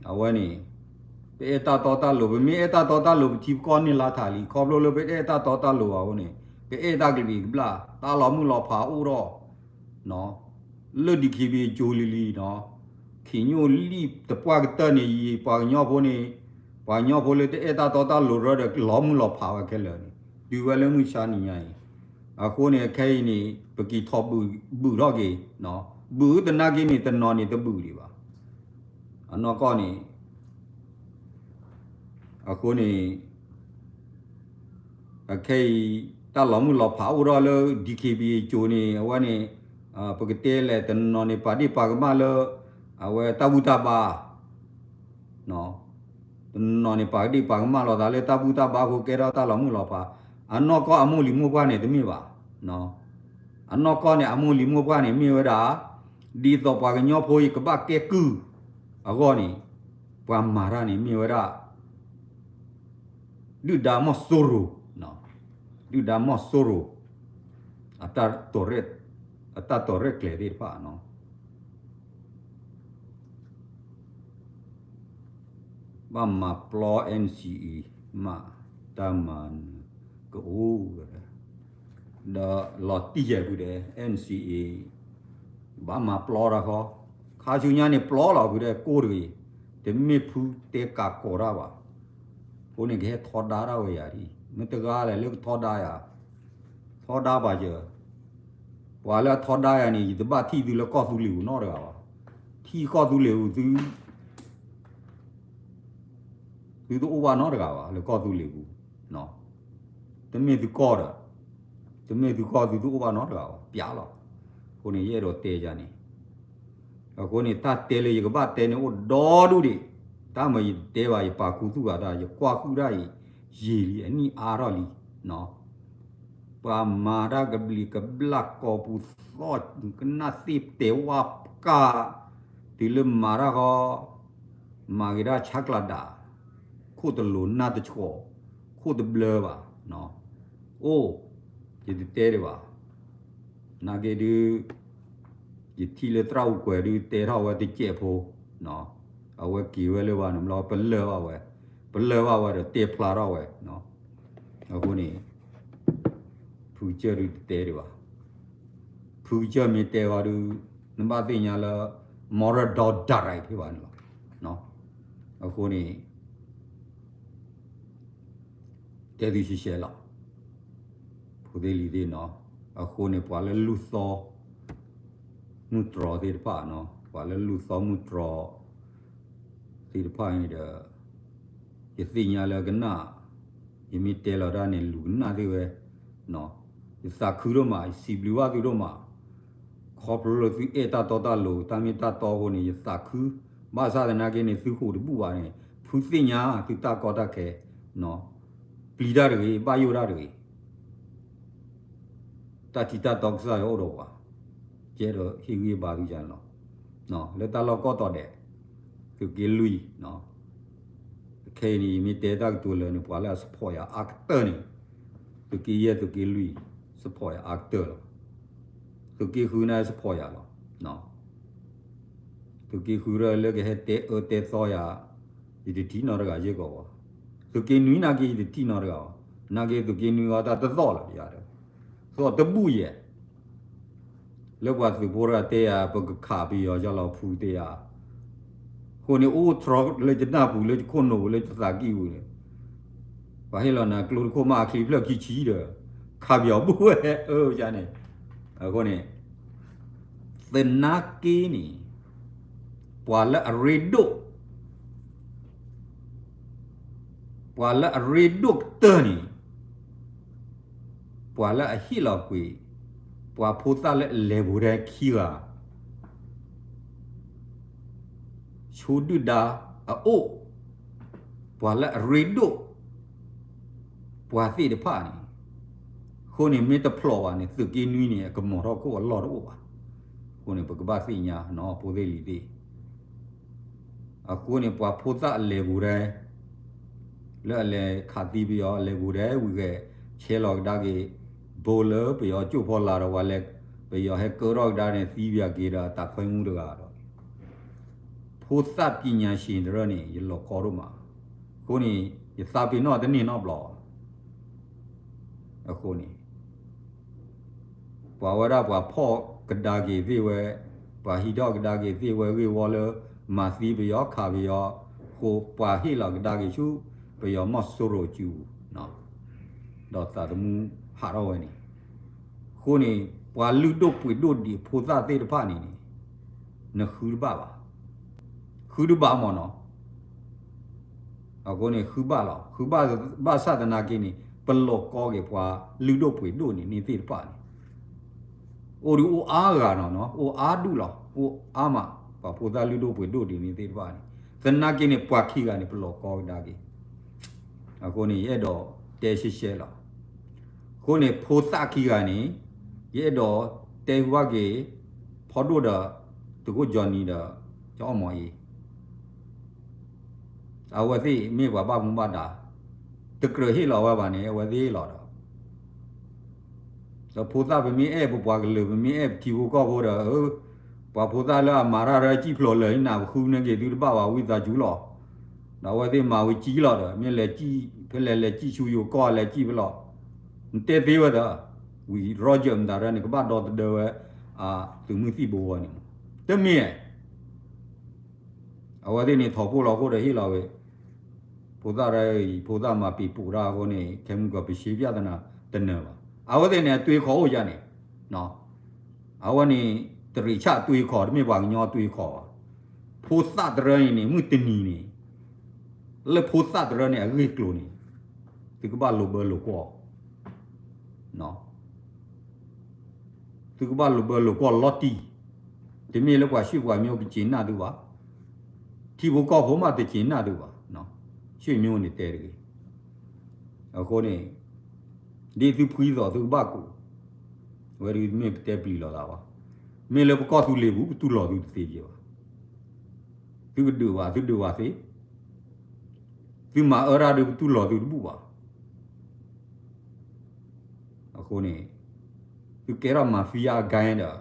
အဝဲန့ၣ် ပအဲၣ်တၢ်တီတၢ်လိၤ ပမ့ၢ်အဲၣ်တၢ်တီတၢ်လိၤ ပထံပကီၢ်န့ၢ်လါထးလံ ခီဖျိလၢပအဲၣ်တၢ်တီတၢ်လိၤဘၣ်အဃိန့ၣ် ပအဲၣ်တၢ်ကဘျံးကဘျၣ် တၢ်လီၤမုၢ်လီၤဖးအိၣ်ထီၣ် လၢ DKBA ကၠိလံၤလံၤနီၤ, ခံညိၣ်လံၣ်တပှၢ်ကတၢၢ်န့ၣ် ယံာ်ပှၤကညီဖိန့ၣ် ပှၤကညီဖိလၢတအဲၣ်တၢ်တီတၢ်လိၤရၢဒီး လီၤမုၢ်လီၤဖးဝဲခဲလၢာ်န့ၣ် တုၤဝဲလၢမုၢ်ဆါနံၤညါအံၤ, အဃိန့ၣ် အခဲအံၤန့ၣ် ပက့ၤထီၣ်ဘုၣ်ထီၣ်က့ၤ, ဘုၣ်တနာ်က့န့ၣ် တနီၤန့ၣ်တဘုၣ်ဒံးဘၣ်. အနီၢ်ကီၢ်န့ၣ် အဃိန့ၣ် အခဲအံၤ တၢ်လီၤမုၢ်လီၤဖးအိၣ်ထီၣ်လၢ DKBA ကၠိန့ၣ် အဝဲန့ၣ် ပကတဲလဲၣ် တနီၤန့ၣ်ပာ်ဒ့ၣ်ပာ်ကမၣ်လၢ အဝဲတၢ်ဘူၣ်တၢ်ဘါ တနီၤန့ၣ်ပာ်ဒ့ၣ်ပာ်ကမၣ်လိာ်သးလၢတၢ်ဘူၣ်တၢ်ဘါအဃိ ကဲထီၣ်တၢ်လီၤမုၢ်လီၤဖး, အနီၢ်ကီၢ်အမိၢ်လံၤမိၢ်ပှၢ်န့ၣ်တမ့ၢ်ဘၣ်. အနီၢ်ကီၢ်န့ၣ် အမိၢ်လံၤမိၢ်ပှၢ်န့ၣ်မ့ၢ်ဝဲဒၣ် ဒ်သိးပှၤကညီဖိအံၤကဘၣ်ကဲကုၢ်အဂီၢ်န့ၣ် ပှၤမၤတၢ်န့ၣ်မ့ၢ်ဝဲဒၣ် ဒုၣ်ဒါမီၢ်စိရိၤ, ဒုၣ်ဒါမီၢ်စိရိၤ အတၢ်တီၤရဲၣ်ကျဲၤသ့ၣ်တဖၣ်နီၤ. ဘၣ်မၤပျီ NCA မး တၢ်မၤနၢၤကအိၣ်ဝဲ ဒီးလီၤတံၢ်ယဲၢ်ဖုဒဲး NCA ဘၣ်မၤပျီတၢ်ဃီ, ခါဆူညါန့ၣ်ပျီလီၤဖုဒဲးကိၢ်တဂ့ၤ, တမ့ၢ်ဖုတဲကးကီးတၢ်ဘၣ်. အဃိန့ၣ်ကဟဲထီဒါတၢ်ဝဲယၤဒ်, မ့ၢ်တဂၤလဲၣ်လၢကထီဒါယၤ, ထီဒါပာ်ယၤ, ပှၤလၢအထီဒါယၤန့ၣ် ယတဘၣ်ထံၣ်သုလၢကီၢ်သူလ့ၤပူၤနီတဂၤဘၣ်. ထံၣ်ကီၢ်သူလ့ၤပူၤသု သုတအိၣ်ဘၣ်နီတဂၤဘၣ် လၢကီၢ်သူလ့ၤပူၤ, တမ့ၢ်သုကီၢ်ဒီး, တမ့ၢ်သုကီၢ်သုတအိၣ်ဘၣ်နီတဂၤဘၣ် ပျးလီၤ. အဃိန့ၣ် ယအဲၣ်ဒိးတဲယၤန့ၣ်, အဃိန့ၣ် တၢ်တဲလၢယကဘၣ်တဲန့ၣ်အိၣ်ဒီဒူၣ်ဒံး, တၢ်မၤယတဲဘၣ် ယပာ်ခူသူၣ်ဘၣ်တၢ် ယကွၢ်ဃုာ်တၢ်အံၤ ယံာ်လံ အနံၣ်အါထီၣ်လံ ပှၤမၤတၢ်ကဘျံးကဘျၣ် ကိာ်ပူၤသီၣ် ကနၣ်သ့ၣ်တဲဝါကါ, တုၤလၢမၤတၢ်ဃီ, မၤက့ၤတၢ်ဆါကျးဒၣ်, ခိၣ်တလိၤနၢ်တဆှီ, ခိၣ်တဘျၢဘၣ်, အိၣ်, ယတတဲဒံးဘၣ်, နာ်က့ဒုး ယထံၣ်လၢသရၣ်အူကွဲၤဒုး တဲထီၣ်ဝဲတစဲးဖိ, အဝဲက့ၤဝဲလၢၤဘၣ်န့ၣ်ဘျီ ပလၢၢ်ဘၣ်ဝဲ, ပလၢၢ်ဘၣ်ဝဲဒီးတဲဖျါထီၣ်ဝဲ, အဃိန့ၣ် ဖုကစၢၢ်ဒုးတတဲဒံးဘၣ်, ဖုကစၢၢ်မ့ၢ်တဲဝဲဒုး နဘၣ်သ့ၣ်ညါလၢ မီရဒီဒၣ်ရၢၣ်ဖဲဘၣ်န့ၣ်လီၤ, အဃိန့ၣ် တဲသုရှဲရှဲလီၤ, ဖိသ့ၣ်လံၤသ့ၣ်နီၤ, အဃိန့ၣ် ပှၤလၢလူၤသီ မုၢ်တြီၤသ့ၣ်တဖၣ်နီၤ, ပှၤလၢလူၤသီမုၢ်တြီၤ သ့ၣ်တဖၣ်န့ၣ်ဒီး ယသ့ၣ်ညါလၢကနၣ်, ယမ့ၢ်တဲလီၤတၢ်န့ၣ် လူၤကနၣ်သ့ၣ်ဝဲ, ယသးခုဒိၣ်မး ယစံးဘျုးဘၣ်သုဒိၣ်မး, ခီဖျိလၢသုအဲၣ်တၢ်တီတၢ်လိၤ တၢ်မ့ၢ်တၢ်တီအဃိန့ၣ် ယသးခု, ဘၣ်ဆၣ်သနာ်က့န့ၣ် သုဃိာ်တဘူၣ်ဘၣ်န့ၣ် ဖုသ့ၣ်ညါသုတၢ်ကီတၢ်ခဲ, ပျံၤတၢ်တဂ့ၤ ဘၣ်ယိၣ်တၢ်တဂ့ၤ တၢ်ထံတၢ်တီကစၢ်ယွၤအိၣ်ဒီးပှၤ, ယအဲၣ်ဒိးဟ့ၣ်ဂံၢ်ဘါသုယၤန့ၣ်လီၤ, လၢတၢ်လီၢ်ကိးတီၤဒဲး, သုးက့လွံၢ်, ခဲအံၤန့ၣ် ယမ့ၢ်တဲတၢ်ကတိၤလၢာ်န့ၣ် ပှၤလၢအ support ယၤအါကတၢၢ်န့ၣ်, သုးက့ယဲၢ်သုးက့လွံၢ် support ယၤအါကတၢၢ်လီၤ, သုးက့ဃုန့ၣ် support ယၤလီၤ, သုးက့ဃုရၢၣ်လၢကဟဲတဲအၢတဲသီယၤ, ယတထံၣ်နီတဂၤယဲၢ်ကီးဘၣ်. သုးက့နွံနာ်က့ ယတထံၣ်နီတဂၤဘၣ်. နာ်က့သုးက့နွံအီၤတၢ်တသီၣ်လီၤယၤဒီး, သီၣ်တဘူၣ်ယဲၢ် လၢပှၤသုးဖိတဂၤတဲယၤ ပကခးပယီၤယလီၤဖုတဲယၤ, အဃိန့ၣ် အိၣ်ထြီလၢယနၢ်ပူၤလၢယခိၣ်နူာ်လၢယသးကံၢ်ပူၤန့ၣ်, ပှၤဟ့ၣ်လီၤနၤကျိတခိၣ်မးအချံဖျၢၣ်ခံဆံဒီး, ခးပယီၤဘူၣ်ဝဲအၢယၤန့ၣ်, အဃိန့ၣ် သနာ်က့န့ၣ်, ပှၤလၢအရ့ဒိၣ်, ပှၤလၢအရ့ဒိၣ်ကတၢၢ်န့ၣ်, ပှၤလၢအဟ့ၣ်လီၤကွံာ်, ပှၤဖိသၣ်လၢအလဲၤပူၤဒဲခံဂၤ, ဆိဒုၣ်ဒါအအိၣ်, ပှၤလၢအရ့ဒိၣ်, ပှၤသ့ၣ်တဖၣ်န့ၣ်, အဃိန့ၣ်မ့ၢ်တဖျိးဘၣ်န့ၣ် သုးက့နွံန့ၣ် အကမီၤထီၣ်ခိၣ်အလီၢ်တအိၣ်ဘၣ်. အဃိန့ၣ် ပကဘၣ်သ့ၣ်ညါနီၤ ဖိသ့ၣ်လံၤသ့ၣ် အဃိန့ၣ် ပှၤဖိသၣ်အလဲၤပူၤဒဲ လၢအလဲၤခးသံပယီၤ အလဲၤပူၤဒဲဝံၤဂဲၤ ဆဲးလီၤကဒါက့ၤ ဘိလၢပယီၤကၠိၣ်ဖီလာ်ဒီး ပှၤလဲၤ ပယီၤဟဲကၢထီၣ်ကဒါန့ၣ် သံပယီၤက့ၤဒီး တၢ်ခွဲမူတဂၤဒီး ဖိသၣ်ပညာရှင်တရၢန့ၣ် ယလီၤကီဒိၣ်မး, အဃိန့ၣ် ယသးပ့ၤနီၣ်တန့ၢ်နီတဘျီဘၣ်. အဃိန့ၣ် ပှၤဝဲဒၣ်ပှၤဖီၣ်ကဒါက့ၤသ့ၣ်ဝဲ, ပှၤဟံးထီၣ်ကဒါက့ၤသ့ၣ်ဝဲဂ့ၢ်ဝီလၢ မၤသံပယီၤခးပယီၤ, အဃိပှၤဟ့ၣ်လီၤကဒါက့ၤဆူ ပယီၤမီၢ်စိရိၤစုပူၤ, ဒီးသးသမူဟးထီၣ်ဝဲန့ၣ်, အဃိန့ၣ် ပှၤလုၢ်ဒိၣ်ပှ့ၤဒိၣ်ဒံးဖိသၣ်သ့ၣ်တဖၣ်န့ၣ်န့ၣ် နဃုတဘၣ်ဘၣ်, ဃုတဘၣ်မ့ၢ်နီၤ အဃိန့ၣ် ဃုဘၣ်လီၤ. ဃုဘၣ်ဘၣ်ဆၣ်သနာ်က့န့ၣ် ပလီၢ်ကီက့ၤပှၤလုၢ်ဒိၣ်ပှ့ၤဒိၣ်န့ၣ်န့ၣ်သ့ၣ်တဖၣ်န့ၣ်, အိၣ်ဒုးအိၣ်အါဂၤနီၤနီၤ, အိၣ်အါဒူၣ်လီၤ, အိၣ်အါမး, ပှၤဖိသၣ်လုၢ်ဒိၣ်ပှ့ၤဒိၣ်ဒ်န့ၣ်သ့ၣ်တဖၣ်န့ၣ်, သနာ်က့န့ၣ် ပှၤခံဂၤန့ၣ် ပလီၢ်ကီကဒါက့ၤ အဃိန့ၣ် ယအဲၣ်ဒိးတဲရှဲရှဲလီၤ. အဃိန့ၣ် ဖိသၣ်ခံဂၤန့ၣ် ယအဲၣ်ဒိးတဲဟူဘၣ်က့ၤ ဖီဒိၣ်ဒီး သုးခိၣ်ကၠီနံၤဒီး ကအီၣ်မီၤအံၤ အဝဲသ့ၣ်မ့ၢ်ပှၤဘၣ်မူဘၣ်ဒါ, တကြၢးဟ့ၣ်လီၤဝဲဘၣ်န့ၣ် အဝဲသ့ၣ်လီၤဒီး ဒီးဖိသၣ်ပမ့ၢ်အဲၣ်ပပှၤကလုာ် ပမ့ၢ်အဲၣ်ပထံဖိကီၢ်ဖိဒီး ပှၤဖိသၣ်လၢအမၤတၢ်ရၢစံၣ်ဖျိးလၢာ်နၤ ပဃုန့ၢ်က့ၤသုတဘၣ်ဘၣ် ဝံသးစူၤလီၤ. ဒီးအဝဲသ့ၣ်မၤဝံၤကံလီၤဒီး မ့ၢ်လဲၤကံ, ဖဲလဲၣ်လဲၤကံဆူယိၤကီၢ်လဲၤကံဖဲလီၤ. နတဲသ့ဝဲဒီး ဝံၤရီယၢၣ်မတၤရၢန့ၣ် ကဘၣ်ဒီသဒၢဝဲ သုးမုၢ်သံၣ်ဘိဝဲန့ၣ်မး တမ့ၢ် အဝဲသ့ၣ်န့ၣ်ထီၣ်ဖိလီၤခိၣ်ဒီးဟ့ၣ်လီၤဝဲ ဖိသၣ်ရၢအံၤ ဖိသၣ်မၤပံၤပိာ်တၢ်အဃိန့ၣ် ခဲမုၢ်ကီၢ်ပရှ့ပျၢ်သနာ်တနၢၤဘၣ်. အဝဲသ့ၣ်န့ၣ် အသွ့ခီၣ်အိၣ်ယါန့ၣ်, အဝဲန့ၣ် တရ့းဆၣ်အသွ့ခီၣ် တမ့ၢ်ပှၤကညီအသွ့ခီၣ်ဘၣ်. ဖိသၣ်တရၢအံၤန့ၣ် မုၢ်တနံၤန့ၣ် လၢဖိသၣ်တရၢန့ၣ် အဂ့ၢ်ကျိၤန့ၣ် သုကဘၣ်လိာ်ဘၢလိာ်ကွီၢ် သုကဘၣ်လိာ်ဘၢလိာ်ကွီၢ်လီၤတံၢ်, တမ့ၢ်လၢပှၤဆှံပှၤမံကက့ၤနၢ်သုဘၣ်, ထံဖိကီၢ်ဖိမးတက့ၤနၢ်သုဘၣ်, ဆှံမံန့ၣ်တဲတဂ့ၤ. အဃိန့ၣ် ဒ်သုဖှံသိးသုကဘၣ်ကူး, အဝဲဒ်မ့ၢ်ပတဲပျံၤလိာ်သးဘၣ်, မ့ၢ်လၢပကီၢ်သူလ့ၤပူၤ ပတူၢ်လိာ်သုတသ့ယဲၢ်ဘၣ်, သုကဒုးဘၣ် သုဒုးဘၣ်သ့, သုမၤအၢတၢ်ဒီးပတူၢ်လိာ်သုတဘူၣ်ဘၣ်. အဃိန့ၣ် သုကဲထီၣ် mafia gang ဒီး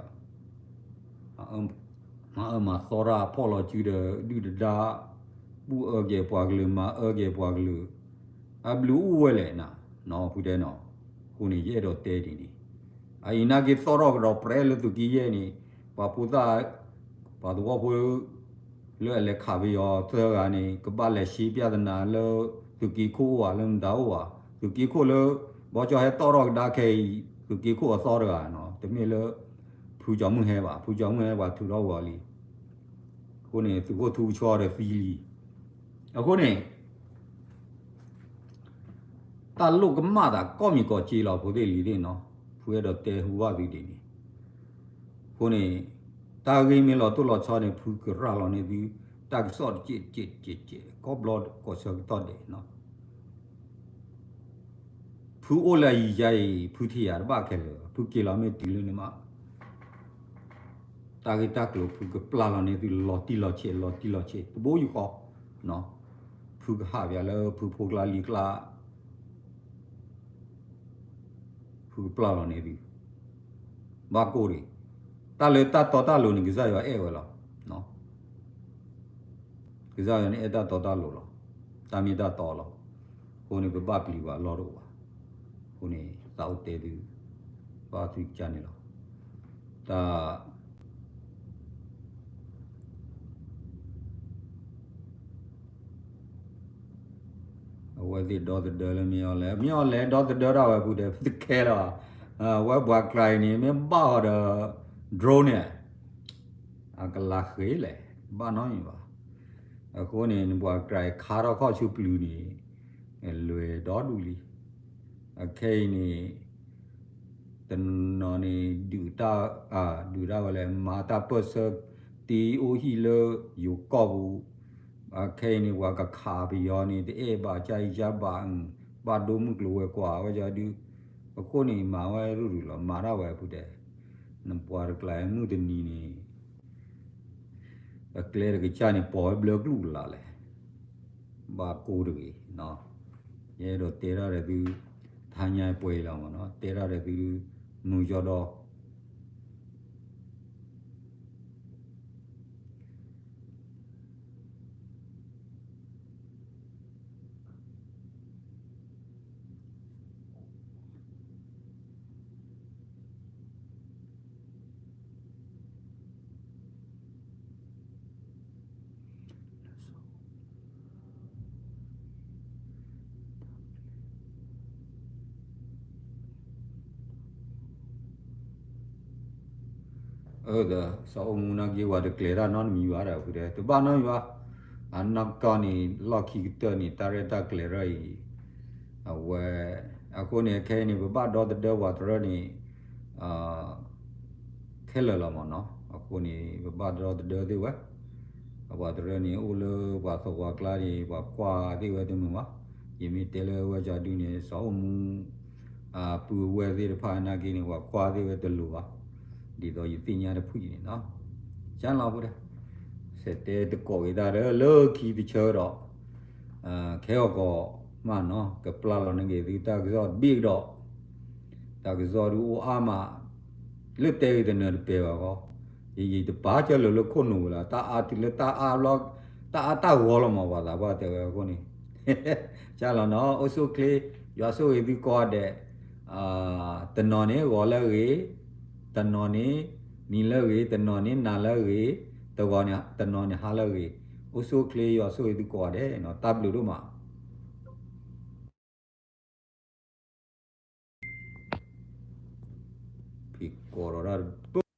မၤအၢမၤသီတၢ်ဖီၣ်လီၤစုဒီး ဒုၣ်ဒါ ဘူၣ်အၢက့ၤပှၤကလုာ် မၤအၢက့ၤပှၤကလုာ်, အဘျုးအိၣ်ဝဲလဲၣ်နၤ, နီၢ်ဖုတဲနီၤ, အဃိန့ၣ် ယအဲၣ်ဒိးတဲဒ်န့ၣ်, အအံၤနာ်က့သီၣ်ထီၣ်ကဒီးပြဲလၢသုးက့ယဲၢ်န့ၣ်, ပှၤဖိသၣ် ပှၤသဝီဖိ လၢအလဲၤခးပယီၤသၢဂၤန့ၣ် ကဘၣ်လဲၤရှင်းပြသနာ်လၢ သုးက့ခိၣ်အိၣ်ဧါ လၢမတၤအိၣ်ဧါ, သုးက့ခိၣ်လၢ ဘီကၠီဟဲတီၣ်ထီၣ်ကဒါခဲအံၤ သုးက့ခိၣ်အသီတဂၤနီၤ, တမ့ၢ်လၢ ဖုကၠီမုၢ်ဟဲဘၣ်, ဖုကၠီမုၢ်ဟဲပှၤထုးထီၣ်ဝဲလံ, အဃိန့ၣ် သုးခိၣ်ထူကဆှီဒီးသံလံ, အဃိန့ၣ် တၢ်လိၣ်ကမၣ်သးကိးမံၤကိးက့လီၤ ဖိသ့ၣ်လံၤသ့ၣ်နီၤ, ဖုအဲၣ်ဒိးတဲဟူဘၣ်သုဒ်န့ၣ်, အဃိန့ၣ် တၢ်ဂ့ၢ်မ့ၢ်လီၤတိၢ်လီၤဆီန့ၣ် ဖုကရၤလီၤန့ၢ်သု တၢ်ကစီၣ်တက့ၢ်တက့ၢ်တက့ၢ်တက့ၢ် ကိးဘျီကိးဆၢကတီၢ်ဒဲးနီၤ, ဖုအိၣ်လၢအယံၤယါအံၤ ဖုထံၣ်ယၤတဘၣ်ခဲလၢာ် ဖုက့ၤလီၤမ့ၢ်တုၤလၢန့ၣ်မး တၢ်ဂ့ၢ်တၢ်ကျိၤဖုကပျၢ်လီၤန့ၢ်သုလီၤတံၢ်လီၤဆဲး လီၤတံၢ်လီၤဆဲး တဘိယူၢ်ဃီ, ဖုကဟးပၠးလၢဖုဖိကျါလံၤကျါ ဖုကပျၢ်လီၤန့ၢ်သု, ဘၣ်ကိၢ်ဒံး, တၢ်လၢတၢ်တီတၢ်လိၤန့ၣ် ကစၢ်ယွၤအဲၣ်ဝဲလီၤ. ကစၢ်ယွၤန့ၣ်အဲၣ်တၢ်တီတၢ်လိၤလီၤ. တၢ်မ့ၢ်တၢ်တီလီၤ. အဃိန့ၣ် ပဘၣ်ပျံၤပှၤအလီၢ်တအိၣ်ဘၣ်. အဃိန့ၣ် သးအိၣ်တဲသု ဘၣ်သုကစၢ်န့ၣ်လီၤ. တၢ် အဝဲသ့ၣ်ဒီသဒၢလၢမ့ၢ်အီၤလဲၣ်, မ့ၢ်အီၤလဲၣ်ဒီသဒၢတၢ်ဝဲပူၤဒီး တခဲလၢာ်ဘၣ်. အဝဲပှၤကျါအံၤန့ၣ် မ့ၢ်ဘၣ်အီၤဒီး drone န့ၣ် အကလၤဃ့လဲၣ်, ဘၣ်နီတမံၤဘၣ်. အဃိန့ၣ် နပှၤကျါအံၤခါထီၣ်ခီၣ်ဆူပျုၤန့ၣ် လွဲၢ်ဒီဒူၣ်လံ. အခဲအံၤန့ၣ် တနီၤန့ၣ် ဒုးတၢ် ဒုးတၢ်ဝဲလဲၣ် မၤတၢ်ပၢၢ်ဆၢ တ့အိၣ်ဟံၣ်လၢယိၤကီၢ်ပူၤ, အခဲအံၤန့ၣ် ပှၤကခးပယီၤန့ၣ် တအဲၣ်ဘၣ်ကၢ်အံၤကၢ်ဘၣ်, ဘၣ်ဒိမုၢ်ကျိၤဝဲၤကွာ်ဝဲဒုး, အဃိန့ၣ် မၤဝဲရူၢ်ရူၢ်လီၤ, မၤတၢ်ဝဲအပူၤတဲ, နပှၤတကျါမုၢ်တနံၤန့ၣ် အကျဲတကစၢ်န့ၣ် ပိာ်ဝဲဘျၢကလူၢ်ကလးလဲၣ်, ဘၣ်ကိးတဂ့ၤ, ယအဲၣ်ဒိးတဲတၢ်ဒီးသု ထါညါပှဲၤလီၤမးနီၤ, တဲတၢ်ဒီးသု မုာ်ကၠီဒီး အၢ ဒီးစီၤအိၣ်မူနာ်က့ ပှၤတကျဲၤတၢ်နီတမံၤဘၣ်ဒီး ဖုတဲ တဘၣ်နီတမံၤဘၣ်. အနီၢ်ကီၢ်န့ၣ် လီၢ်ခံကတၢၢ်န့ၣ် တၢ်ရဲၣ်တၢ်ကျဲၤရၢၢ်အံၤ အဝဲ အဃိန့ၣ် ခဲအံၤန့ၣ် ပဘၣ်ဒီသဒၢပှၤတရၢၢ်န့ၣ် ခဲလၢာ်လီၤမးနီၤ. အဃိန့ၣ် ပဘၣ်ဒီသဒၢသ့ၣ်ဝဲ အပှၤတရၢၢ်န့ၣ် အိၣ်လၢပှၤသဝီကျါန့ၣ် ပှၤကွၢ်သ့ၣ်ဝဲတမုာ်ဘၣ်. ယမ့ၢ်တဲလၢဝဲကၠီဒုန့ၣ် စီၤအိၣ်မူ ပုၢ်ဝဲၢ်သ့ၣ်တဖၣ်နာ်က့န့ၣ် ပှၤကွၢ်သ့ၣ်ဝဲတလိၤဘၣ်. ဒ်သိးယသ့ၣ်ညါတဖုအံၤန့ၣ်နီၤ ကၢ်လီၤဖိတဲ စဲးတဲတကိးက့ၤတၢ်ဒီးလၢခံတဆၢဒီး ခဲအံၤကီးမးနီၤ ကပျၢ်လီၤန့ၢ်က့ၤသုတၢ်ကစီၣ်တဘ့ၣ်ကဒီး တၢ်ကစီၣ်ဒုးအိၣ်အါမး လၢတဲဂ့ၤတနၢၤတပှဲၤဘၣ်ဃီ ယယံာ်တပာ်ကၢၢ်လၢာ်လၢခိၣ်နူာ်ဝဲလီၤ တၢ်အါတုၤလၢတၢ်အါဘျီ တၢ်အါတၢ်ဂီၤလီၤမး ပှၤသးပှၢ်တဲဝဲအဃိန့ၣ် ကၢ်လီၤနီၤ အိၣ်ဆူၣ်အိၣ်ချ့ ယွၤဆိၣ်ဂ့ၤသုကိးဂၤဒဲး တနီၤန့ၣ်ဂီၤလၢအဂ့ၤ တနီၤန့ၣ် နံၤလၢအဂ့ၤ တနီၤန့ၣ်နၤလၢအဂ့ၤ တဂီၤန့ၣ် တနီၤန့ၣ်ဟါလၢအဂ့ၤ အိၣ်ဆူၣ်အိၣ်ချ့ ယွၤဆိၣ်ဂ့ၤသုကိးဂၤဒဲးနီၤ တၢ်ဘျုးဒိၣ်မး ဖံးကိးဒီးတၢ်တ